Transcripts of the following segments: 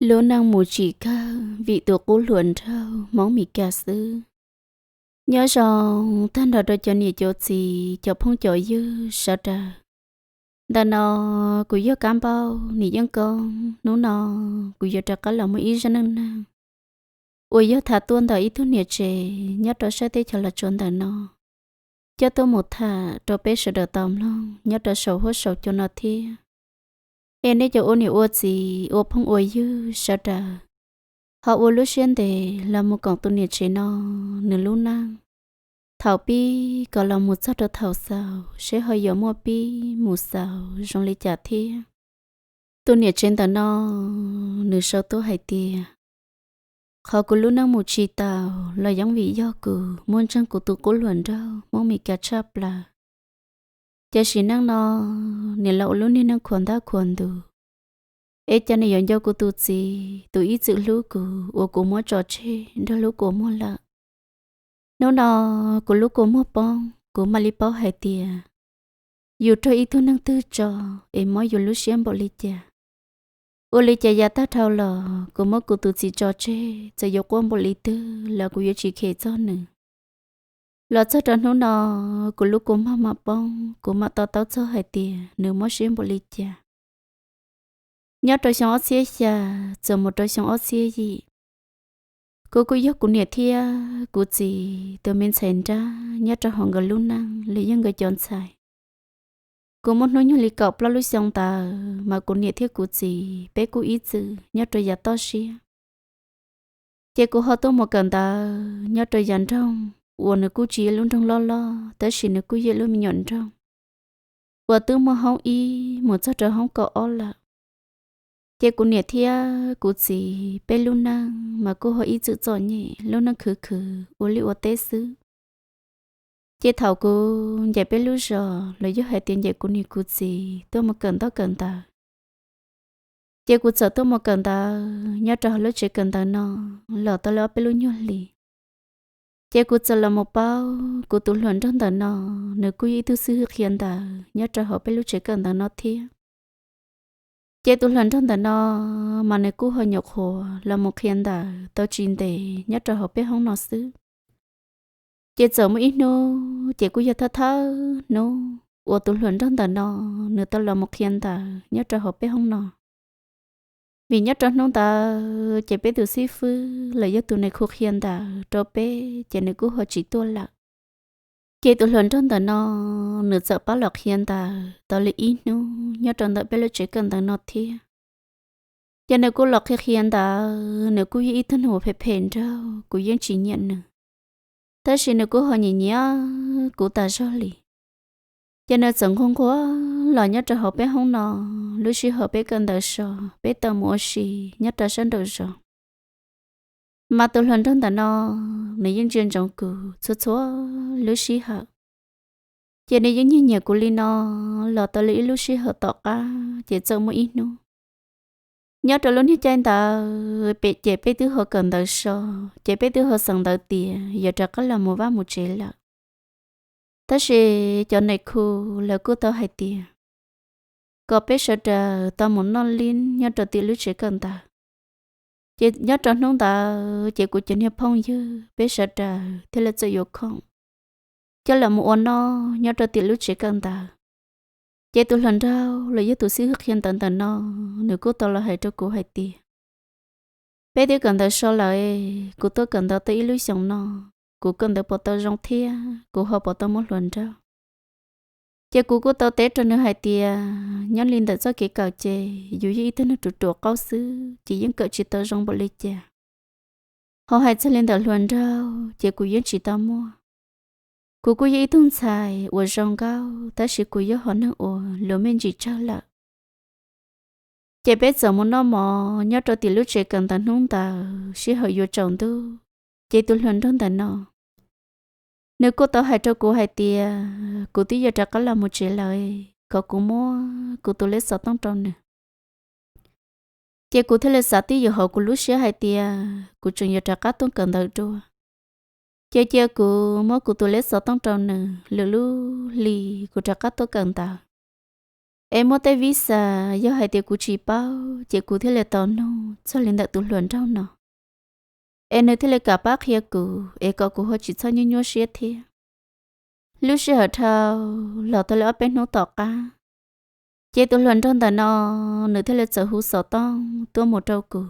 Lub neej mus tsis kawg vim tus qub hluas nraug Hmoob Mes Kas xwb. Nyob zoo tag nrho rau cov niam cov txiv, cov phooj cov ywg sawv daws. Ntawm no kuv yog Kab Npauj Nim Yeej Koob. Hnub no kuv yuav rov qab los muaj ib zaj neej neeg uas yog tham tuaj ntawm ib tug niam tsev nyob rau sab teb chaws Los Tsuas ntawm no, coj tuaj mus tham rau peb sawv daws tau mloog nyob rau saum huab saum cua no thiab. Es nej cov ua niam ua txiv ua phooj ua ywg sawv daws, ho ua lub siab ntev los mus koom tus niam tsev no nws lub neej, thaum pib kom los mus txog rau thaum xaus seb ho yuav muaj pib mus xaus zoo li cas thiab. Tus niam tsev ntawm no nws sau tuaj hais tias, qhov kuv lub neej mus tsis taus los yeej vim yog kuv muaj ntseeg kuv tus qub hluas nraug Hmoob Mes Kas tshaj plaws. Ces sim neej no niam los ua lub niag neej khuam ntab khuam ntus, es cas nws yuav nco kuv tus txiv tus ib txwm hlub kuv uas kuv muab tso tseg nrog lub kua muag lawm. Hnub no kuv lub kua muag poob, kuv mam li paub hais tias yus raug ib tug neeg twg tso es mob yus lub siab npaum li cas. Ua li cas yav tag dhau los kuv muab kuv tus txiv tso tseg, txawm yuav quaj npaum li twg los kuv yuav tsis khem txog nws. Los txog rau hnub no, kuv lub kua muag mam poob, kuv mam to taub txog hais tias nws mob siab npaum li cas. Nyob rau xyoo ob txhiab xya txog mus rau xyoo ob txhiab yim, kuv kuj yog kuv niam thiab kuv txiv tus me ntxhais nrab nyob rau hauv nkawd lub neej los yog nkawd cov ntxhais. Kuv muaj hnub nyoog li kaum plaub lub xyoo ntawd mas kuv niam thiab kuv txiv peb kuj ib txwm nyob rau yav toj siab. Ces kuv ho tuaj mus kawm ntawv nyob rau yav nroog uas nws kuj tsis yog lub nroog loj loj, tab sis nws kuj yog lub me nyuam nroog uas twb muaj hoob ib mus txog rau hoob kaum ob lawm. Ces kuv niam thiab kuv txiv peb lub neej mas kuj ho ib txwm txom nyem, lub neej khwv khwv ua liaj ua teb xwb. Ces thaum kuv ncaim peb lub zos los yog hais tias ncaim kuv niam kuv txiv tuaj mus kawm ntaub kawm ntawv, ces kuv txawm tuaj mus kawm ntawv nyob rau hauv lub tsev kawm ntawv no los tau li ob peb lub nyuag hlis. Ces kuv txawm los mus paub kuv tus hluas nraug ntawm no, nws kuj yog ib tug xib hwb qhia ntawv nyob rau hauv peb lub tsev kawm ntawv no thiab. Ces tus hluas nraug ntawm no mas nws kuj ho nyuam qhuav los mus qhia ntawv tau tsis ntev nyob rau hauv peb hoob no xwb. Ces txawm muaj ib hnub ces kuj yog thawj thawj hnub uas tus hluas nraug ntawm no nws tau los mus qhia ntawv nyob rau hauv peb hoob no. Vim nyob rau hnub ntawd ces peb tus xib fwb los yog tus nais khu qhia ntawv rau peb ces nws kuj ho tsis tuaj lawm. Ces tus hluas nraug ntawm no nws txawm pab los qhia ntawv tau li ib hnub nyob rau ntawm peb lub tsev kawm ntawv no thiab. Ces nws kuj los qhia qhia ntawv, nws kuj yog ib tug neeg uas phem phem nraug, kuv yeej tsis nyiam nws, tab sis nws kuj ho nyiam nyiam kuv tas zog li. Ces nws txawm nquag nquag los nyob rau hauv peb hoob no, lub sij hawm peb kawm ntawv so, peb tau mus ua si nyob rau sab nraum zos. Mas tus hluas nraug ntawm no nws yeej ntsia ntsoov kuv txhua txhua lub sij hawm. Ces nws yeej nyiag nyiam kuv li no los tau li ib lub sij hawm tom qab ces txawm muaj ib hnub, nyob rau lub niag caij ntawd pem ces peb twb ho kawm ntawv so, ces peb twb ho xeev ntawv tias yuav rov qab los mus vaj mus tsev lawm. Tab sis cov nais khu lawv kuj tau hais tias kom peb sawv daws tau mus noj lib nyob rau tim lub tsev kawm ntawv. Ces nyob rau hnub ntawd ces kuv cov niag phooj ywg peb sawv daws thiaj li txawm yuav khoom coj los mus ua noj nyob rau tim lub tsev kawm ntawv. Ces tus hluas nraug los yog tus xib hwb qhia ntawv ntawm no, nws kuj tau los hais rau kuv hais tias, peb twb kawm ntawv so lawm, kuv tuaj kawm ntawv tau ib lub xyoos no, kuv kawm ntawv puas tau zoo thiab kuv ho puas tau muaj hluas nraug. Ces kuv kuj tau teb rau nws hais tias nyob li ntawm txoj kev kawm ces yus yog ib tug neeg ruam ruam qaub xwb ces yeej kawm tsis tau zoo npaum li cas. Ho hais txog li ntawm hluas nraug ces kuv yeej tsis tau muaj. Kuv kuj yog ib tug ntxhais uas zoo nkauj tab sis kuv yog hom neeg uas luag me ntsis tsawg lawm. Ces peb txawm mus noj mov nyob rau tim lub tsev kawm ntawv hnub ntawd sij hawm yuav tsaus ntuj. Ces tus hluas nraug ntawm no nws kuj tau hais rau kuv hais tias kuv twb yuav rov qab los mus tsev lawm, kom kuv muab kuv tus lej xov tooj rau nws. Ces kuv thiaj li xav twb ywm hauv kuv lub siab hais tias kuv tseem yuav rov qab tuaj kawm ntawv dua. Ces cia kuv muab kuv tus lej xov tooj rau nws, lwm lub hli kuv rov qab tuaj kawm ntawv. Es muab tej vij xas yog hais tias kuv tsis paub ces kuv thiaj li tau nug txog li ntawm tus hluas nraug no, es nws thiaj li kam pab qhia kuv es kom kuv ho tsis txhob nyuaj nyuaj siab thiab. Lub sij hawm dhau los tau li ob peb hnub tom qab, ces tus hluas nraug ntawm no nws thiaj li txawm hu xov tooj tuaj mus rau kuv.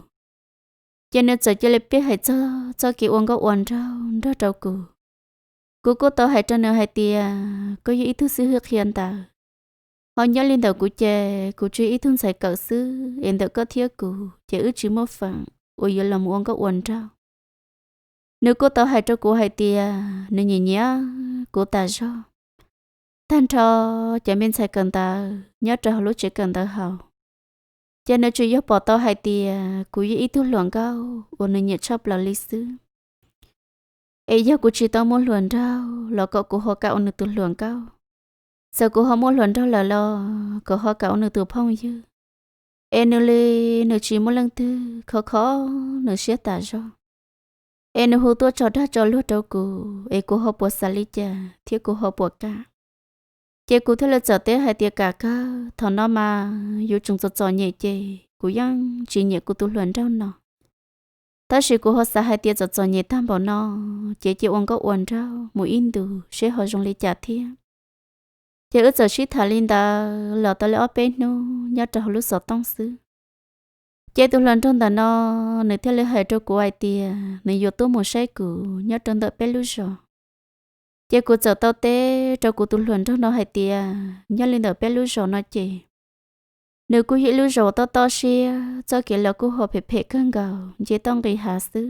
Ces nws txawm cia li piav hais txog txoj kev ua nkauj ua nraug nrog rau kuv. Kuv kuj tau hais rau nws hais tias koj yog ib tug xib hwb qhia ntawv, ho nyob li ntawm kuv ces kuv tsuas ib tug ntxhais kawm xwb es ntawm koj thiab kuv ces wb tsis muaj feem uas yuav los mus ua nkauj ua nraug. Nws kuj tau hais rau kuv hais tias nws nyiam nyiam kuv tas zog. Tag nrho cov me ntxhais kawm ntawv nyob rau hauv lub tsev kawm ntawv hauv, ces nws tsuas yog pom tau hais tias kuv yog ib tug hluas nkauj uas nws nyiam tshaj plaws li xwb. Es yog kuv tsis tau muaj hluas nraug los kom kuv ho kam ua nws tus hluas nkauj, txawm kuv ho muaj hluas nraug lawm los kom ho kam ua nws tus phooj ywg. Es nws li nws tsis muaj leej twg khov kho nws siab tas zog. Es nws hu tuaj tso dag tso luag rau kuv es kuv ho puas xav li cas thiab kuv ho puas kam. Ces kuv thiaj li txawm teb hais tias kam kawg, thaum no mas yuav tseem txom txom nyem ces kuv yeej tsis nyiam kuv tus hluas nraug no. Tab sis kuv ho xav hais tias txom txom nyem tag npaum no ces cia ua nkauj ua nraug mus ib ntus seb ho zoo li cas thiab. Ces wb txawm sib tham li ntawd los tau li ob peb hnub nyob rau hauv lub xov tooj xwb. Ces tus hluas nraug ntawm no nws thiaj li hais rau kuv hais tias nws yuav tuaj mus saib kuv nyob rau ntawm peb lub zos. Ces kuv txawm tau teb rau kuv tus hluas nraug no hais tias nyob li ntawm peb lub zos no ces nws kuj yog ib lub zos uas toj toj siab, txoj kev los kuj ho phem phem kawg nkaus, nce toj nqis hav xwb.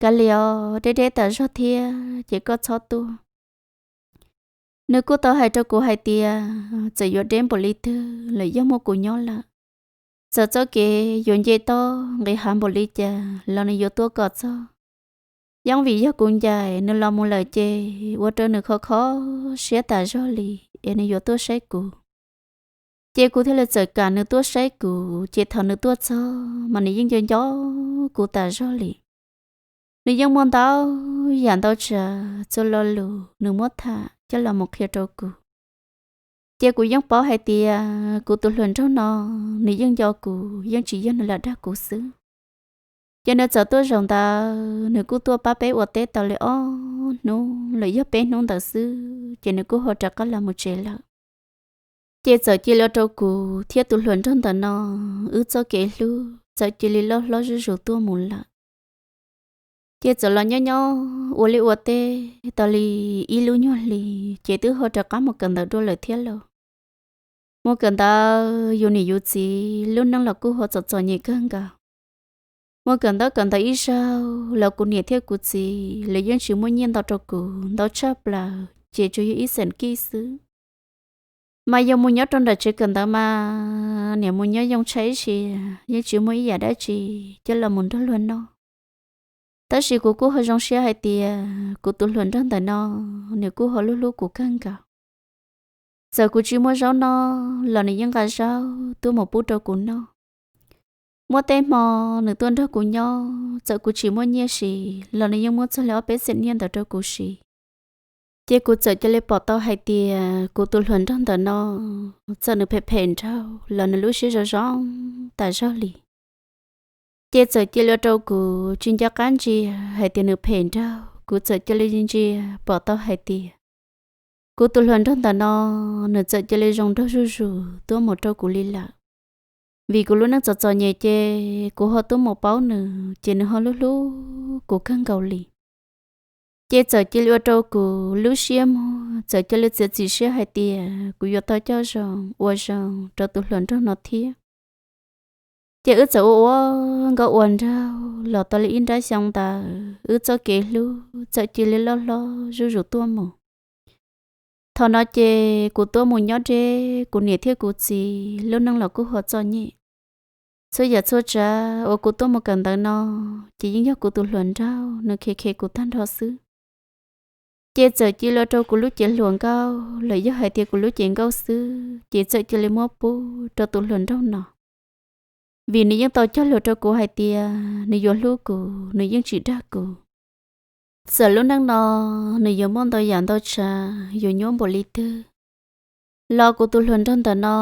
Kav liam os, deb deb tas zog thiab ces koj txhob tuaj. Nws kuj tau hais rau kuv hais tias txawm yuav deb npaum li twg los yeej muaj kuv nyob lawm. Txawm txoj kev yuav nce toj nqis hav npaum li cas los nws yuav tuaj kom txog. Yeej vim yog kuv ncaim nws los mus lawm ces ua rau nws khov kho siab tas zog li es nws yuav tuaj saib kuv. Ces kuv thiaj li txawm kam nws tuaj saib kuv, ces thaum nws tuaj txog mas nws yeej nco nco kuv tas zog li. Nws yeej muaj ntau yam ntau tsav txhua lo lus nws muab tham coj los mus qhia rau kuv. Ces kuv yeej paub hais tias kuv tus hluas nraug no nws yeej nco kuv, yeej tsis yog nws lam dag kuv xwb. Ces nws txawm tuaj zaum ntawd nws kuj tuaj pab peb ua teb tau li ob hnub los yog peb hnub ntawd xwb ces nws kuj ho rov qab los mus tsev lawm. Ces txawm cia li ua rau kuv thiab tus hluas nraug ntawm no wb txoj kev hlub txawm cia li loj hlob zuj zus tuaj mus lawm. Ces txawm los nyob nyob ua liaj ua teb tau li ib lub nyuag hli, ces twb ho rov qab mus kawm ntawv dua lawm thiab lauj. Mus kawm ntawv yus niam yus txiv lub neej los kuj ho txom txom nyem kawg nkaus. Mus kawm ntawv kawm ntawv ib zaug los kuv niam thiab kuv txiv lawv yeej tsis muaj nyiaj ntau rau kuv ntau tshaj plaws, ces tsuas yog ib xeem kij xwb. Mas yog mus nyob rau nram tsev kawm ntawv mas niam mus nyob yoo tshaib ib sia, yeej tsis muaj ib yam dab tsi coj los mus nrog luag noj. Tab sis kuv kuj ho zoo siab hais tias kuv tus hluas nraug ntawm no nws kuj ho hlub hlub kuv kawg nkaus. Txawm kuv tsis muaj zaub noj los nws yeej nqa zaub tuaj mus pub rau kuv noj. Muaj tej hmo nws tuaj nrog kuv nyob, txawm kuv tsis muaj nyiaj siv los nws yeej muab txog li ob peb xeem nyiaj ntawd rau kuv siv. Ces kuv txawm cia li pom tau hais tias kuv tus hluas nraug ntawm no txawm nws phem phem nraug los nws lub siab zoo zoo tas zog li. Ces txawm cia li ua rau kuv tsis nco qab ntsia hais tias nws phem nraug, kuv txawm cia li ntsia pom tau hais tias kuv tus hluas nraug ntawm no nws txawm cia li zoo nraug zuj zus tuaj mus rau kuv li lawm. Vim kuv lub neej txom txom nyem ces kuv ho tuaj mus paub nws ces nws ho hlub hlub kuv kawg nkaus li. Ces txawm cia li ua rau kuv lub siab muag txawm cia li txiav txim siab hais tias kuv yuav tau coj zoo ua zoo rau tus hluas nraug no thiab. Ces wb txawm ua ua nkauj ua nraug los tau li ib nrab xyoo ntawd, wb txoj kev hlub txawm cia li loj hlob zuj zus tuaj mus. Thaum no ces kuv tuaj mus nyob deb kuv niam thiab kuv txiv, lub neej los kuj ho txom nyem. Txhua yam txhua tsav uas kuv tuaj mus kawm ntawv no ces yeej yog kuv tus hluas nraug nws khe khe kuv tag nrho xwb. Ces txawm cia li ua rau kuv lub cev hluas nkauj los yog hais tias kuv lub cev nkauj xwb ces txawm cia li muab pub rau tus hluas nraug no. Vim nws yeej tau cog lus rau kuv hais tias nws yuav hlub kuv, nws yeej tsis dag kuv. Txawm lub neej no nws yuav muaj ntau yam ntau tsav, yuav nyuaj npaum li twg, Los kuv tus hluas nraug ntawm no,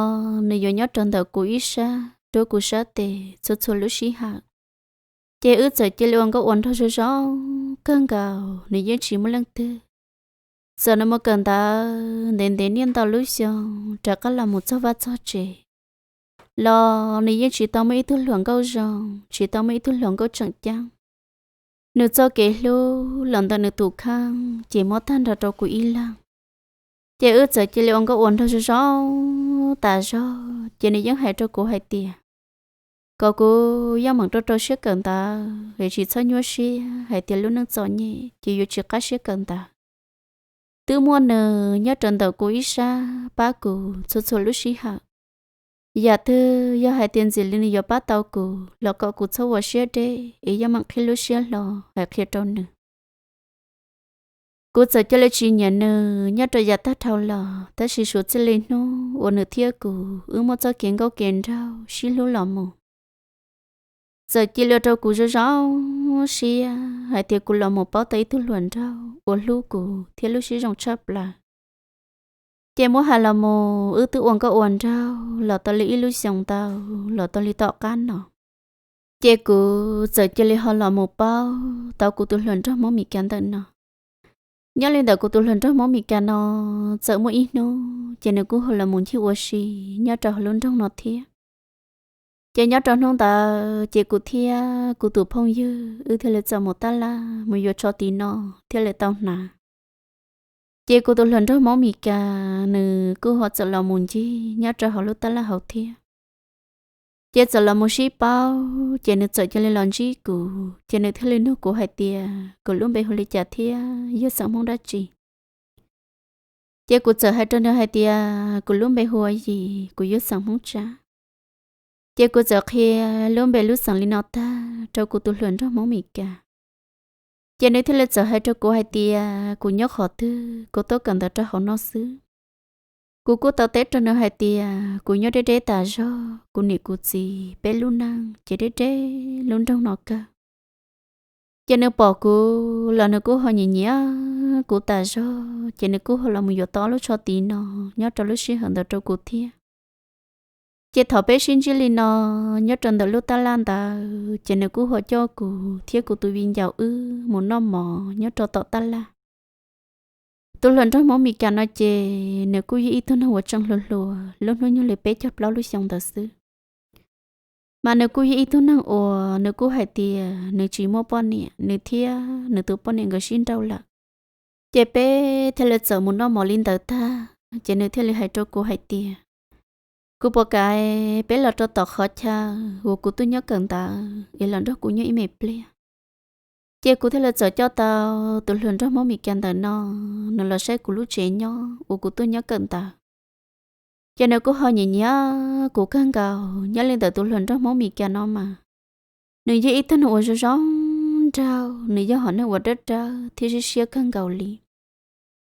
nws yuav nyob rau ntawm kuv ib sab, rau kuv sab tes txhua txhua lub sij hawm. Ces wb txawm cia li ua nkauj ua nraug zoo zoo kawg nkaus, nws yeej tsis muaj leej twg. Txawm nws mus kawm ntawv ntev ntev niaj ntau lub xyoo rov qab los mus txog vaj txog tsev los nws yeej tsis tau muaj ib tug hluas nkauj zoo, tsis tau muaj ib tug hluas nkauj tseem ceeb. Nws txoj kev hlub los ntawm nws tus kheej ces muab tag nrho rau kuv ib leeg. Ces wb txawm cia li ua nkauj ua nraug zoo zoo tas zog, ces nws yeej hais rau kuv hais tias kom kuv yeej meem rau rau siab kawm ntawv es tsis txhob nyuaj siab hais tias lub neej txom nyem ces yuav tsis qab siab kawm ntawv. Twb muaj nws nyob rau ntawm kuv ib sab pab kuv txhua txhua lub sij hawm. Yam twg yog hais tias ntxim li nws yuav pab tau kuv los kom kuv txhob ua siab deb es yeej meem qhib lub siab hlo hais qhia rau nws. Kuv txawm cia li tsis nyiam nws nyob rau yav tag dhau los, tab sis suav txij li hnub uas nws thiab kuv wb muaj txoj kev nkauj kev nraug sib hlub los mus, txawm cia li ua rau kuv zoo zoo siab hais tias kuv los mus paub tau ib tug hluas nraug uas hlub kuv thiab lub siab zoo tshaj plaws. Ces muab hais los mus wb twb ua nkauj ua nraug los tau li ib lub xyoos ntau, los tau li tom qab no, ces kuv txawm cia li ho los mus paub tau kuv tus hluas nraug Hmoob Mes Kas ntawm no. Nyob li ntawm kuv tus hluas nraug Hmoob Mes Kas no, txawm muaj ib hnub ces nws kuj ho los mus ncig ua si nyob rau hauv lub nroog no thiab. Ces nyob rau hnub ntawd ces kuv thiab kuv tus phooj ywg wb thiaj li txawm mus tab laj mus yuav tsho tim no thiaj li tau hnav. Ces kuv tus hluas nraug Hmoob Mes Kas nws kuj ho txawm los mus ncig nyob rau hauv lub tab laj hauv thiab. Ces txawm los mus sib paub, ces nws txawm cia li los ntsib kuv, ces nws thiaj li nug kuv hais tias kuv lub npe hu li cas thiab yog xeem Hmoob dab tsi. Ces kuv txawm hais rau nws hais tias kuv lub npe hu ua Yim, kuv yog xeem Hmoob Tsab. Ces kuv txawm qhia lub npe lub xeem li no tag rau kuv tus hluas nraug Hmoob Mes Kas. Ces nws thiaj li txawm hais rau kuv hais tias kuv nyob qhov twg, kuv tuaj kawm ntawv rau hauv no xwb. Kuv kuj tau teb rau nws hais tias kuv nyob deb deb tas zog, kuv niam kuv txiv peb lub neej ces deb deb lub nroog no kawg. Ces nws pom kuv los nws kuj ho nyiam nyiam kuv tas zog, ces nws kuj ho los mus yuav tau ob lub tsho tim no nyob rau lub sij hawm ntawd rau kuv thiab. Ces thaum peb sib ntsib li no nyob rau ntawm lub tab laj ntawd, ces nws kuj ho coj kuv thiab kuv tus viv ncaus wb mus noj mov nyob rau tom tab laj. Tus hluas nraug Hmoob Mes Kas no ces nws kuj yog ib tug neeg uas tseem hluas hluas, lub hnub nyoog li peb caug plaub lub xyoo ntawd xwb. Mas nws kuj yog ib tug neeg uas nws kuj hais tias nws tsis muaj poj niam, nws thiab nws tus poj niam nkawd sib nrauj lawm. Ces peb thiaj li txawm mus noj mov li ntawd tag, ces nws thiaj li hais rau kuv hais tias kuv puas kam peb los rau tom qhov chaw uas kuv tuaj nyob kawm ntawv es los nrog kuv nyob ib me pliag. Ces kuv thiaj li txawm coj tau tus hluas nraug Hmoob Mes Kas ntawm no, nws los saib kuv lub tsev nyob uas kuv tuaj nyob kawm ntawv. Ces nws kuj ho nyiam nyiam kuv kawg nkaus. Nyob li ntawm tus hluas nraug Hmoob Mes Kas no mas, nws yog ib tug neeg uas zoo zoo nraug, nws yog hom neeg uas dawb dawb thiab siab siab kawg nkaus li.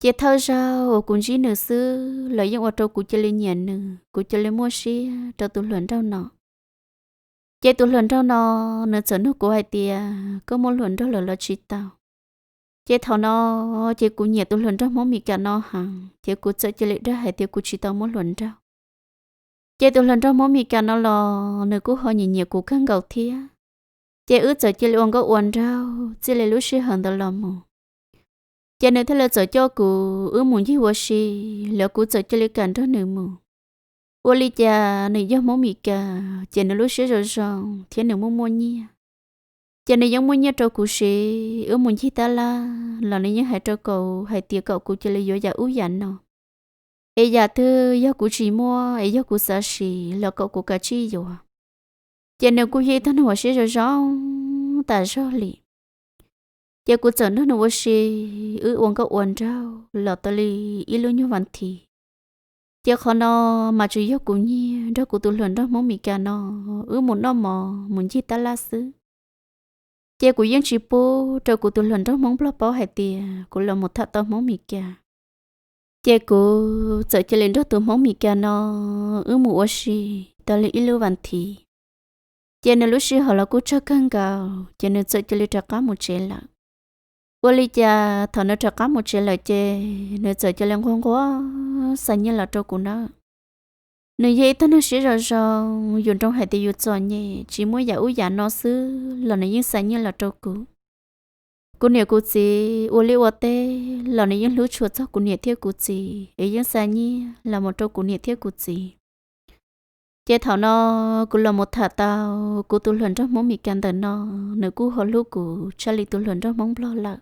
Ces thawj zaug uas kuv ntsib nws xwb los yeej ua rau kuv cia li nyiam nws, kuv cia li muaj siab rau tus hluas nraug no. Ces tus hluas nraug no, nws txawm nug kuv hais tias koj muaj hluas nraug lawm los tsis tau? Ces thaum no, ces kuv nyiam tus hluas nraug Hmoob Mes Kas no heev, ces kuv txawm cia li dag hais tias kuv tsis tau muaj hluas nraug. Ces tus hluas nraug Hmoob Mes Kas no los nws kuj ho nyiam nyiam kuv kawg nkaus thiab. Ces wb txawm cia li ua nkauj ua nraug txij li lub sij hawm ntawd los mus. Ces nws thiaj li txawm coj kuv wb mus ncig ua si, los kuv txawm cia li kam nrog nws mus. Ua li cas nws yog Hmoob Mes Kas, ces nws lub siab zoo zoo thiab nws muaj muaj nyiaj. Ces nws yeej muaj nyiaj rau kuv siv, wb mus ncig tab laj los nws yeej hais rau kuv hais tias kom kuv cia li yuav yam ub yam no. Es yam twg yog kuv tsis muaj es yog kuv xav siv los kom kuv kav tsij yuav. Ces nws kuj yog ib tug neeg uas siab zoo zoo tas zog li. Ces kuv txawm nrog nws ua si, wb ua nkauj ua nraug los tau li ib lub nyuag vas thiv. Ces qhov no mas tsuas yog kuv nyiag nrog kuv tus hluas nraug Hmoob Mes Kas no wb mus noj mov mus ncig tab laj xwb. Ces kuv yeej tsis pub rau kuv tus hluas nraug Hmoob Nplog paub hais tias kuv los mus tham tau Hmoob Mes Kas. Ces kuv txawm cia li nrog tus Hmoob Mes Kas no wb mus ua si tau li ib lub vas thiv. Ces nws lub sij hawm los kuj tsawg kawg nkaus, ces nws txawm cia li rov qab mus tsev lawm. Ua li cas thaum nws rov qab mus tsev lawm ces nws txawm cia li nquag nquag xa nyiaj los rau kuv nawb. Nws yog ib tug neeg siab zoo zoo, yus nroo hais tias yus txom nyem tsis muaj yam ub yam no xwb los nws yeej xa nyiaj los rau kuv. Kuv niam kuv txiv ua liaj ua teb los nws yeej hlub tshua txog kuv niam thiab kuv txiv es yeej xa nyiaj los mus rau kuv niam thiab kuv txiv. Ces thaum no kuv los mus tham tau kuv tus hluas nraug Hmoob Mes Kas ntawm no, nws kuj ho hlub kuv tshaj li tus hluas nraug Hmoob Nplog lawm.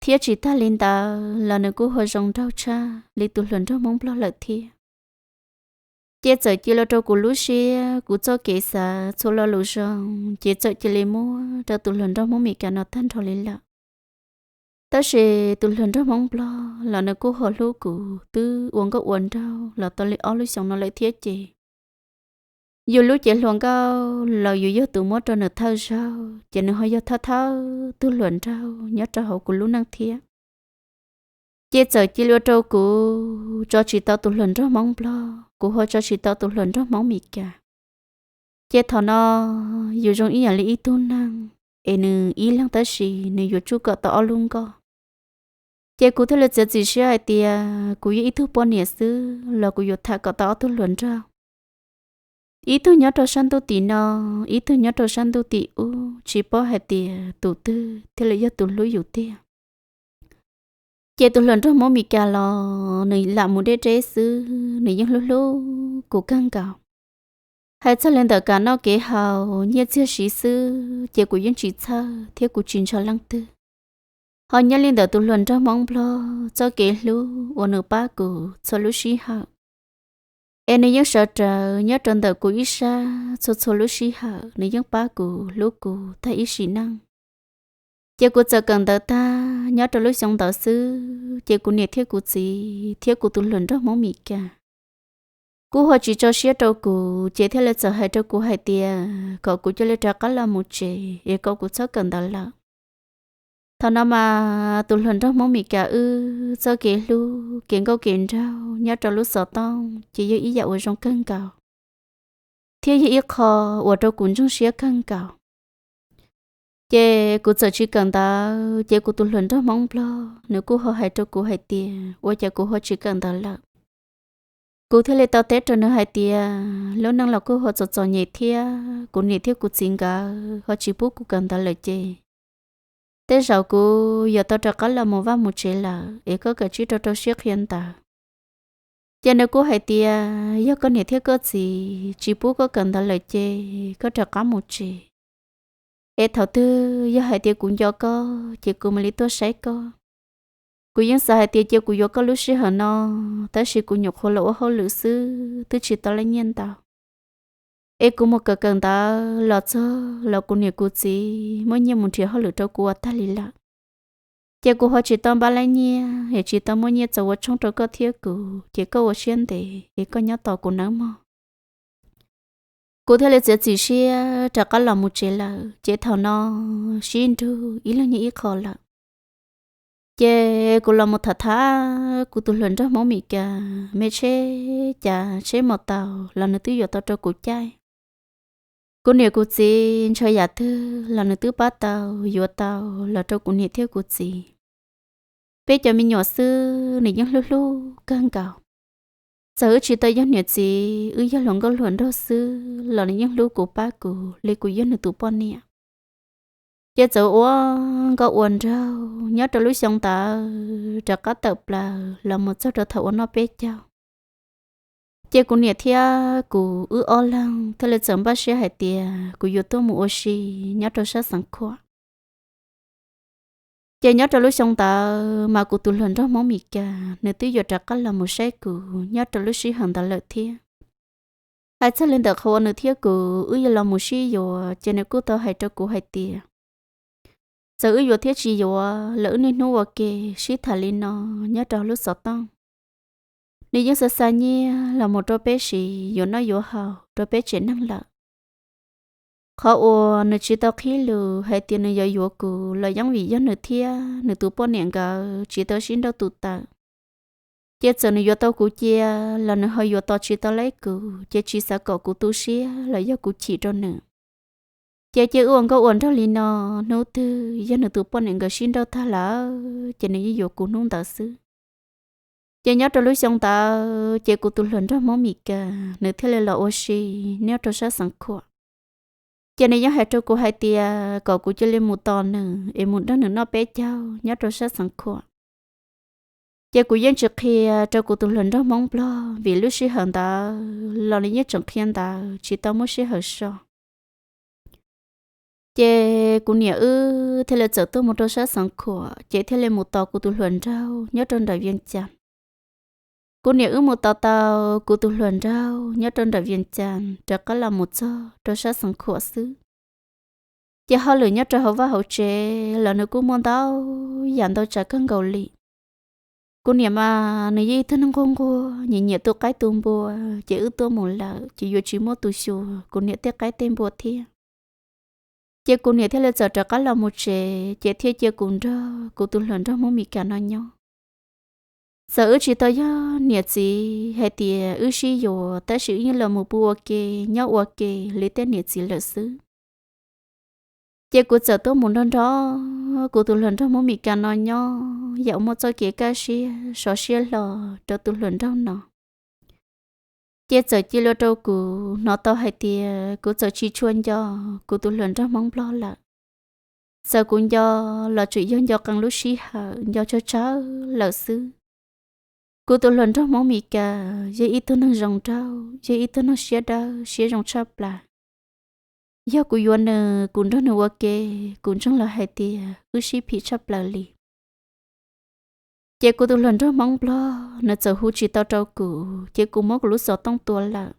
Thiab tsis tag li ntawd los nws kuj ho zoo nraug tshaj li tus hluas nraug Hmoob Nplog lawm thiab. Ces txawm cia li ua rau kuv lub siab, kuv txoj kev xav, txhua lo lus zoo ces txawm cia li muab rau tus hluas nraug Hmoob Mes Kas no tag nrho li lawm. Tab sis tus hluas nraug Hmoob Nplog los nws kuj ho hlub kuv twb ua nkauj ua nraug los tau li ob lub xyoos no lawm thiab ces yus lub cev hluas nkauj los yus yog tus muab rau nws thawj zaug ces nws ho yog thawj thawj tus hluas nraug nyob rau hauv kuv lub neej thiab. Ces txawm cia li ua rau kuv tso tsis tau tus hluas nraug Hmoob Nplog, kuv ho tso tsis tau tus hluas nraug Hmoob Mes Kas. Ces thaum no yus zoo ib yam li ib tug neeg es nws ib leeg tab sis nws yuav tsum kom tau ob lub nkoj. Ces kuv thiaj li txiav txim siab hais tias kuv yog ib tug poj niam xwb los kuv yuav tham kom tau ob tug hluas nraug, ib tug nyob rau sab ntuj tim no, ib tug nyob rau sab ntuj tim ub, tsis paub hais tias tus twg thiaj li yog tus hlub yus tiag. Ces tus hluas nraug Hmoob Mes Kas los nws lam mus deb deb xwb, nws yeej hlub hlub kuv kawg nkaus. Hais txog li ntawm kev noj kev haus nyiaj txiag siv xwb ces kuv yeej tsis txhawj thiab kuv tsis ntshaw leej twg. Ho nyob li ntawm tus hluas nraug Hmoob Nplog txoj kev hlub uas nws pab kuv txhua lub sij hawm, es nws yeej sawv rawv nyob rau ntawm kuv ib sab txhua txhua lub sij hawm, nws yeej pab kuv hlub kuv tag ib sim neej. Ces kuv txawm kawm ntawv tag nyob rau lub xyoo ntawd xwb ces kuv niam thiab kuv txiv thiab kuv tus hluas nraug Hmoob Mes Kas kuj ho tsis tso siab rau kuv ces thiaj li txawm hais rau kuv hais tias kom kuv cia li rov qab los mus tsev es kom kuv txhob kawm ntawv lawm. Thaum no mas tus hluas nraug Hmoob Mes Kas wb txoj kev hlub kev nkauj kev nraug nyob rau lub xov tooj ces yog ib yam uas zoo kawg nkaus, thiab yog ib qho uas rau kuv ntsoog siab kawg nkaus. Ces kuv txawm tsis kawm ntawv ces kuv tus hluas nraug Hmoob Nplog nws kuj ho hais rau kuv hais tias ua cas kuv ho tsis kawm ntawv lawm. Kuv thiaj li tau teb rau nws hais tias lub neej los kuj ho txom txom nyem thiab kuv niam thiab kuv txiv nkawd ho tsis pub kuv kawm ntawv lawm ces tej zaum kuv yuav tau rov qab los mus vaj mus tsev lawm es koj kav tsij rau rau siab qhia ntawv. Ces nws kuj hais tias yog koj niam thiab koj txiv tsis pub koj kawm ntawv lawm ces koj rov qab mus tsev, es thaum twg yog hais tias kuv nco koj ces kuv mam li tuaj saib koj. Kuv yeej xav hais tias cia kuv yuav koj lub sij hawm no, tab sis kuv nyuam qhuav los ua hauj lwm xwb twb tsis tau laj nyiaj ntau. Es kuv mus kawm kawm ntawv los txog los kuv niam kuv txiv muab nyiaj mus nrhiav hauj lwm rau kuv ua tag li lawm. Ces kuv ho tsis tau npaj laj nyiaj es tsis tau muaj nyiaj txaus ua tshoob rau koj thiab kuv, ces koj ua siab ntev es koj nyob tos kuv nawb mog. Kuv thiaj li txiav txim siab rov qab los mus tsev lawm, ces thaum no sib nrug ib leeg nyob ib qho lawm. Ces kuv los mus tham tham kuv tus hluas nraug Hmoob Mes Kas, me tsheb cas tsheb maus taus los nws twb yuav tau rau kuv caij. Kuv niam kuv txiv ntshaw yam twg los nws twb pab tau yuav tau los rau kuv niam thiab kuv txiv. Peb cov me nyuam xwb nws yeej hlub hlub kawg nkaus. Txawm wb tsis tau yog niam txiv, wb yog hluas nkauj hluas nraug xwb los nws yeej hlub kuv pab kuv li kuv yog nws tus poj niam. Ces txawm ua nkauj ua nraug nyob rau lub xyoo ntawd rov qab tawm plaws los mus txog rau thaum ua noj peb caug. Ces kuv niam thiab kuv wb ob leeg thiaj li txawm npaj siab hais tias kuv yuav tuaj mus ua si nyob rau sab xeev Khuam. Ces nyob rau lub xyoo ntawd mas kuv tus hluas nraug Hmoob Mes Kas nws twb yuav rov qab los mus saib kuv nyob rau lub sij hawm ntawd lawm thiab. Hais txog li ntawm qhov uas nws thiab kuv wb yuav los mus sib yuav ces nws kuj tau hais rau kuv hais tias txawm wb yuav thiab tsis yuav los wb niaj hnub ua ke sib tham li no nyob rau lub xov tooj. Nws yeej xa xa nyiaj los mus rau peb siv yuav noj yuav haus rau peb tsev neeg lawm. Qhov uas nws tsis tau qhib lus hais tias nws yuav yuav kuv los yeej vim yog nws thiab nws tus poj niam nkawd tsis tau sib nrauj tus tawm. Ces txawm nws yuav tau kuv cia los nws ho yuav tos tsis tau laib kuv, ces tsis xav kom kuv tu siab los yog kuv chim rau nws. Ces cia wb ua nkauj ua nraug li no, hnub twg yog nws tus poj niam nkawd sib nrauj tag lawm ces nws yeej yuav kuv hnub ntawd xwb. Ces nyob rau lub xyoo ntawd ces kuv tus hluas nraug Hmoob Mes Kas nws thiaj li los ua si nyob rau sab Xeev Khuam. Ces nws yeej hais rau kuv hais tias kom kuv cia li mus tos nws es mus nrog nws noj peb caug nyob rau sab Xeev Khuam. Ces kuv yeej tsis qhia rau kuv tus hluas nraug Hmoob Nplog vim lub sij hawm ntawd los nws yeej tseem qhia ntawv tsis tau muaj sij hawm so. Ces kuv niam wb thiaj li txawm tuaj mus rau sab Xeev Khuam ces thiaj li mus tos kuv tus hluas nraug nyob rau nram Vias Cas. Kuv niam wb mus tos tau kuv tus hluas nraug nyob rau nram Vias Cas rov qab los mus txog rau sab Xeev Khuam xwb. Ces hauj lwm nyob rau hauv vaj hauv tsev los nws kuj muaj ntau yam ntau tsav kawg nkaus li. Kuv niam mas nws yeej ib tug neeg nquag nquag nyiam nyiam tu qaib tu npua, ces wb tuaj mus lawm ces yuav tsis muaj tus xyuas kuv niam tej qaib tej npua thiab. Ces kuv niam thiaj li txawm rov qab los mus tsev ces thiaj cia kuv nrog kuv tus hluas nraug Hmoob Mes Kas no nyob. Txawm wb tsis tau yog niam txiv hais tias wb sib yuav tab sis wb yeej los mus pw ua ke nyob ua ke li tej niam txiv lawm xwb. Ces kuv txawm tuaj mus nrog nrog kuv tus hluas nraug Hmoob Mes Kas no nyob yam muaj txoj kev kaj siab sov siab hlo rau tus hluas nraug no. Ces txawm cia li ua rau kuv hnov tau hais tias kuv txawm tsis tshua nco kuv tus hluas nraug Hmoob Nplog lawm. Txawm kuv nco los tseem yog nco qee lub sij hawm nco tsawg tsawg lawm xwb. Kuv tus hluas nraug Hmoob Mes Kas yog ib tug neeg zoo nraug, yog ib tug neeg siab dawb siab zoo tshaj plaws. Yog kuv yuav nws, kuv nrog nws ua ke, kuv ntseeg los hais tias wb sib phim tshaj plaws li. Ces kuv tus hluas nraug Hmoob Nplog nws txawm hu tsis tau rau kuv ces kuv muab kuv lub xov tooj tua lawm.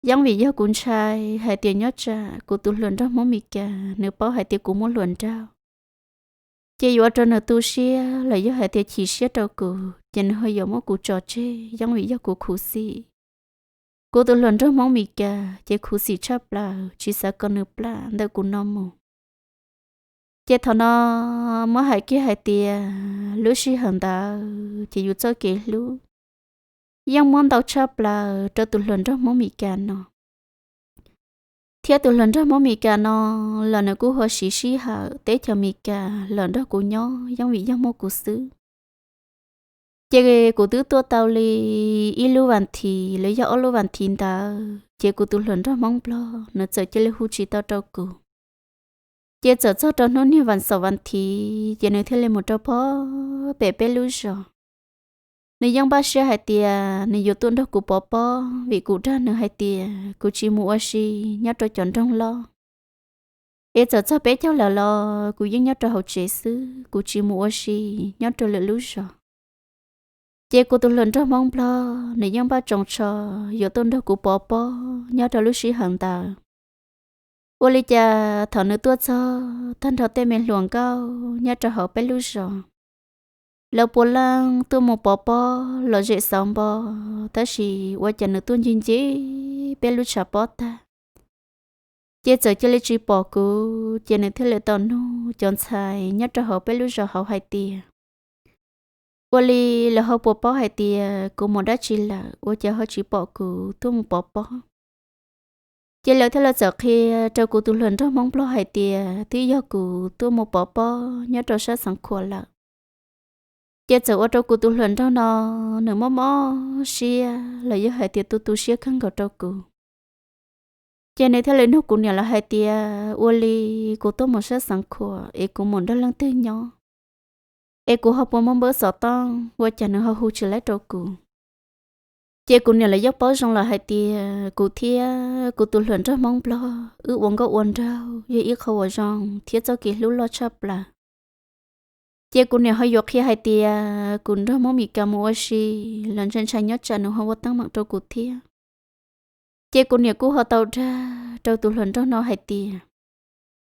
Yeej vim yog kuv ntshai hais tias nyob tsam kuv tus hluas nraug Hmoob Mes Kas nws paub hais tias kuv muaj hluas nraug, ces yuav ua rau nws tu siab los yog hais tias chim siab rau kuv ces nws ho yuav muab kuv tso tseg, yeej vim yog kuv khuv xim. Kuv tus hluas nraug Hmoob Mes Kas ces khuv xim tshaj plaws tsis xav kom nws plam ntawm kuv no mus. Ces thaum no muab hais kiag hais tias lub sij hawm ntawd ces yus txoj kev hlub yeej muab ntau tshaj plaws rau tus hluas nraug Hmoob Mes Kas no. Thiab tus hluas nraug Hmoob Mes Kas no los nws kuj ho siv sij hawm teb chaws Mes Kas los nrog kuv nyob yeej vim yog muaj kuv xwb. Ces kuv twb tuaj tau li ib lub vas thiv los yog ob lub vas thiv ntawd ces kuv tus hluas nraug Hmoob Nplog nws txawm cia li hu tsis tau rau kuv. Ces txawm txog rau hnub niag vas xaum vas thiv ces nws thiaj li mus rau pog pem peb lub zos. Nws yeej npaj siab hais tias nws yuav tuaj nrog kuv pov pob vim kuv dag nws hais tias kuv tsis mus ua si nyob rau cov nroog loj, es txawm txog peb caug lawm los kuv yeej nyob rau hauv tsev xwb, kuv tsis mus ua si nyob rau lwm lub zos. Ces kuv tus hluas nraug Hmoob Nplog nws yeej npaj tsoos tsho yuav tuaj nrog kuv pov pob nyob rau lub sij hawm ntawd. Ua li cas thaum nws tuaj txog tag nrho tej me hluas nkauj nyob rau hauv peb lub zos, lawv puav leej tuaj mus pov pob los zem xauv npo, tab sis ua cas nws tuaj ncig ncig peb lub tshav pob tag, ces txawm cia li tsis pom kuv. Ces nws thiaj li tau nug cov ntxhais nyob rau hauv peb lub zos hauv hais tias, ua li lawv ho puas paub hais tias kuv mus dab tsi lawm ua cas ho tsis pom kuv tuaj mus pov pob? Ces lawv thiaj li txawm qhia rau kuv tus hluas nraug Hmoob Nplog hais tias twb yog kuv tuaj mus pov pob nyob rau sab Xeev Khuam lawm. Ces txawm ua rau kuv tus hluas nraug no nws mob mob siab los yog hais tias tu tu siab kawg nkaus rau kuv. Ces nws thiaj li nug kuv niam lawv hais tias ua li kuv tuaj mus sab Xeev Khuam es kuv mus nrog leej twg nyob, es kuv ho puas muaj npawb xov tooj ua cas nws ho hu tsis laib rau kuv. Ces kuv niam lawv yeej paub zoo lawm hais tias kuv thiab kuv tus hluas nraug Hmoob Nplog wb ua nkauj ua nraug yog ib qho uas zoo thiab txoj kev hlub loj tshaj plaws. Ces kuv niam ho yuav qhia hais tias kuv nrog Hmoob Mes Kas mus ua si los ntshai ntshai nyob tsam nws ho ua teeb meem rau kuv thiab. Ces kuv niam kuj ho tau dag rau tus hluas nraug no hais tias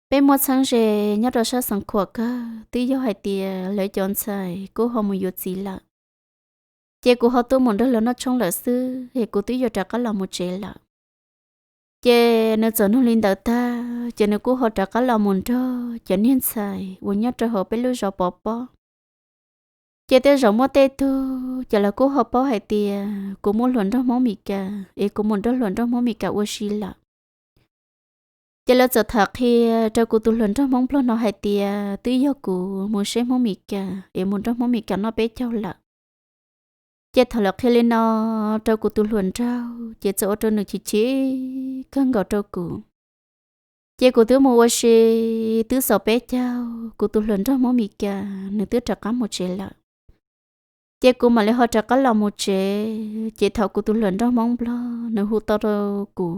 peb muaj txheeb ze nyob rau sab Xeev Khuam kawg, twb yog hais tias lawv cov ntxhais kuj ho mus yuav txiv lawm. Ces kuv ho tuaj mus nrog lawv noj tshoob lawm xwb es kuv twb yuav rov qab los mus tsev lawm. Ces nws txawm nug li ntawd tag ces nws kuj ho rov qab los mus nrog cov niag ntxhais uas nyob rau hauv peb lub zos pov pob. Ces tej zaum muaj tej tug ces lawv kuj ho paub hais tias kuv muaj hluas nraug Hmoob Mes Kas es kuv mus nrog hluas nraug Hmoob Mes Kas ua si lawm. Ces lawv txawm tham qhia rau kuv tus hluas nraug Hmoob Nplog no hais tias twb yog kuv mus saib Hmoob Mes Kas es mus nrog Hmoob Mes Kas noj peb caug lawm. Ces thaum lawv qhia li no rau kuv tus hluas nraug ces txawm ua rau nws chim chim kawg nkaus rau kuv. Ces kuv twb mus ua si twb xaus peb caug, kuv tus hluas nraug Hmoob Mes Kas nws twb rov qab mus tsev lawm. Ces kuv mam li ho rov qab los mus tsev, ces thaum kuv tus hluas nraug Hmoob Nplog nws hu tau rau kuv,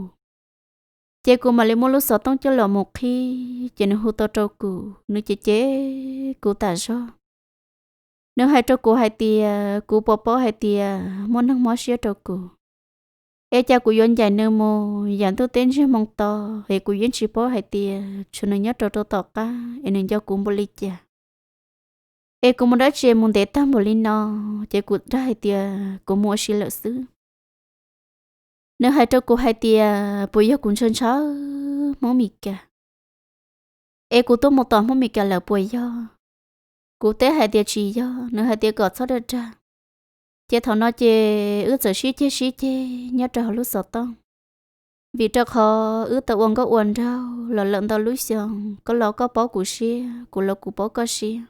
ces kuv mam li muab lub xov tooj coj los mus qhib, ces nws hu tau rau kuv, nws cem cem kuv tas zog. Nws hais rau kuv hais tias kuv puas paub hais tias muaj neeg mob siab rau kuv, es cas kuv yuav ncaim nws mus yam ntuj teb ntsiag moo to, es kuv yeej tsis paub hais tias tshuav nws nyob rau rau tom qab es nws nco kuv npaum li cas. Es kuv mus dab tsi mus ntev tag npaum li no, ces kuv dag hais tias kuv mus ua si lawm xwb. Nws hais rau kuv hais tias puas yog kuv ntshaw ntshaw Hmoob Mes Kas, es kuv tuaj mus tom Hmoob Mes Kas lawm puas yog? Kuv teb hais tias tsis yog, nws hais tias kom txhob dag dag. Ces thaum no ces wb txawm sib ceg sib ceg nyob rau hauv lub xov tooj, vim rau qhov wb tau ua nkauj ua nraug los lawm ntau lub xyoo, koj los koj paub kuv siab, kuv los kuv paub koj siab.